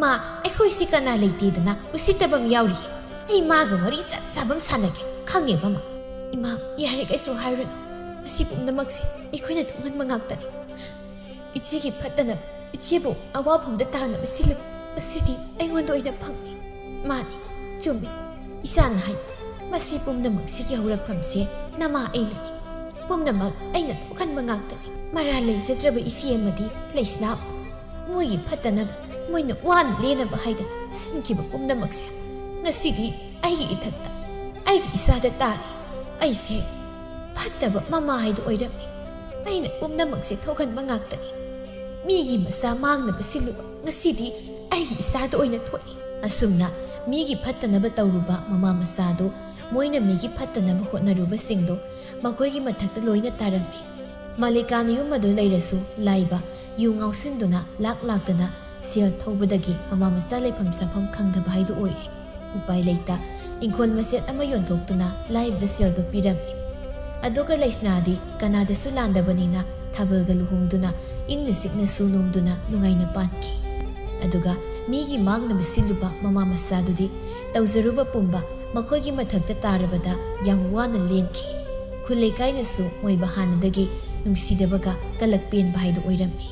ꯃꯥ, ꯑꯩꯈꯣꯏꯁꯤ ꯀꯅꯥ ꯂꯩꯇꯦꯗꯅ ꯎꯁꯤꯠꯇꯕ ꯑꯃ ꯌꯥꯎꯔꯤꯌꯦ꯫ ꯑꯩ ꯃꯥꯒ ꯋꯥꯔꯤ ꯆꯞ ꯆꯥꯕ ꯑꯃ ꯁꯥꯟꯅꯒꯦ, ꯈꯪꯉꯦꯕ ꯃꯥ?" "ꯏꯃꯥ, ꯌꯥꯔꯦ, ꯀꯩꯁꯨ ꯍꯥꯏꯔꯨꯅꯨ꯫ ꯑꯁꯤ ꯄꯨꯝꯅꯃꯛꯁꯦ ꯑꯩꯈꯣꯏꯅ ꯊꯣꯛꯍꯟꯕ ꯉꯥꯛꯇꯅꯤ꯫ ꯏꯆꯦꯒꯤ ꯐꯠꯇꯅꯕ, ꯏꯆꯦꯕꯨ ꯑꯋꯥꯐꯝꯗ ꯇꯥꯅꯕ ꯁꯤꯜꯂꯨ꯫ ꯑꯁꯤꯗꯤ ꯑꯩꯉꯣꯟꯗ ꯑꯣꯏꯅ ꯐꯪꯂꯦ꯫ ꯃꯥꯅꯤ, ꯆꯨꯝꯃꯤ꯫ ꯏꯆꯥꯅ ꯍꯥꯏ, ꯃꯁꯤ ꯄꯨꯝꯅꯃꯛꯁꯤꯒꯤ ꯍꯧꯔꯛꯐꯝꯁꯦ ꯅꯃꯥ ꯑꯩꯅꯅꯤ꯫ ꯄꯨꯝꯅꯃꯛ ꯑꯩꯅ ꯊꯣꯛꯍꯟꯕ ꯉꯥꯛꯇꯅꯤ꯫ ꯃꯔꯥꯜ ꯂꯩꯖꯗ꯭ꯔꯕ ꯏꯆꯦ ꯑꯃꯗꯤ ꯂꯩꯁꯅꯥ, ꯃꯣꯏꯒꯤ ꯐꯠꯇꯅꯕ, ꯃꯣꯏꯅ ꯋꯥꯅ ꯂꯦꯟꯅꯕ ꯍꯥꯏꯗꯅ ꯁꯤꯟꯈꯤꯕ ꯄꯨꯝꯅꯃꯛꯁꯦ ꯉꯁꯤꯗꯤ ꯑꯩꯒꯤ ꯏꯊꯛꯇ, ꯑꯩꯒꯤ ꯏꯆꯥꯗ ꯇꯥꯔꯦ꯫ ꯑꯩꯁꯦ ꯐꯠꯇꯕ ꯃꯃꯥ ꯍꯥꯏꯗꯨ ꯑꯣꯏꯔꯝꯃꯤ꯫ ꯑꯩꯅ ꯄꯨꯝꯅꯃꯛꯁꯦ ꯊꯣꯛꯍꯟꯕ ꯉꯥꯛꯇꯅꯤ꯫ ꯃꯤꯒꯤ ꯃꯆꯥ ꯃꯥꯡꯅꯕ ꯁꯤꯜꯂꯨꯕ ꯉꯁꯤꯗꯤ ꯑꯩꯒꯤ ꯏꯆꯥꯗ ꯑꯣꯏꯅ ꯊꯣꯛꯏ꯫ ꯑꯁꯨꯝꯅ ꯃꯤꯒꯤ ꯐꯠꯇꯅꯕ ꯇꯧꯔꯨꯕ ꯃꯃꯥ ꯃꯆꯥꯗꯨ, ꯃꯣꯏꯅ ꯃꯤꯒꯤ ꯐꯠꯇꯅꯕ ꯍꯣꯠꯅꯔꯨꯕꯁꯤꯡꯗꯨ ꯃꯈꯣꯏꯒꯤ ꯃꯊꯛꯇ ꯂꯣꯏꯅ ꯇꯥꯔꯝꯃꯤ꯫ ꯃꯂꯤꯀꯥꯅ ꯌꯨꯝ ꯑꯗꯨ ꯂꯩꯔꯁꯨ ꯂꯥꯏꯕ ꯌꯨ ꯉꯥꯎꯁꯤꯟꯗꯨꯅ ꯂꯥꯛ ꯂꯥꯛꯇꯅ ꯁꯦꯜ ꯊꯧꯕꯗꯒꯤ ꯃꯃꯥ ꯃꯆꯥ ꯂꯩꯐꯝ ꯆꯥꯐꯝ ꯈꯪꯗꯕ ꯍꯥꯏꯗꯨ ꯑꯣꯏꯔꯦ꯫ ꯎꯄꯥꯏ ꯂꯩꯇ ꯏꯪꯈꯣꯜ ꯃꯆꯦꯠ ꯑꯃ ꯌꯣꯟꯊꯣꯛꯇꯨꯅ ꯂꯥꯏꯕꯗ ꯁꯦꯜꯗꯨ ꯄꯤꯔꯝꯃꯤ꯫ ꯑꯗꯨꯒ ꯂꯩꯁꯅꯥꯗꯤ ꯀꯅꯥꯗꯁꯨ ꯂꯥꯟꯗꯕꯅꯤꯅ ꯊꯥꯕꯜꯒ ꯂꯨꯍꯣꯡꯗꯨꯅ ꯏꯪꯅ ꯆꯤꯛꯅꯁꯨ ꯅꯣꯝꯗꯨꯅ ꯅꯨꯡꯉꯥꯏꯅ ꯄꯥꯟꯈꯤ꯫ ꯑꯗꯨꯒ ꯃꯤꯒꯤ ꯃꯥꯡꯅꯕ ꯁꯤꯜꯂꯨꯕ ꯃꯃꯥ ꯃꯆꯥꯗꯨꯗꯤ ꯇꯧꯖꯔꯨꯕ ꯄꯨꯝꯕ ꯃꯈꯣꯏꯒꯤ ꯃꯊꯛꯇ ꯇꯥꯔꯕꯗ ꯌꯥꯝ ꯋꯥꯅ ꯂꯦꯟꯈꯤ꯫ ꯈꯨꯜ ꯂꯩꯀꯥꯏꯅꯁꯨ ꯃꯣꯏꯕꯨ ꯍꯥꯟꯅꯗꯒꯤ ꯅꯨꯡꯁꯤꯗꯕꯒ ꯀꯂꯛ ꯄꯦꯟꯕ ꯍꯥꯏꯗꯨ ꯑꯣꯏꯔꯝꯃꯤ꯫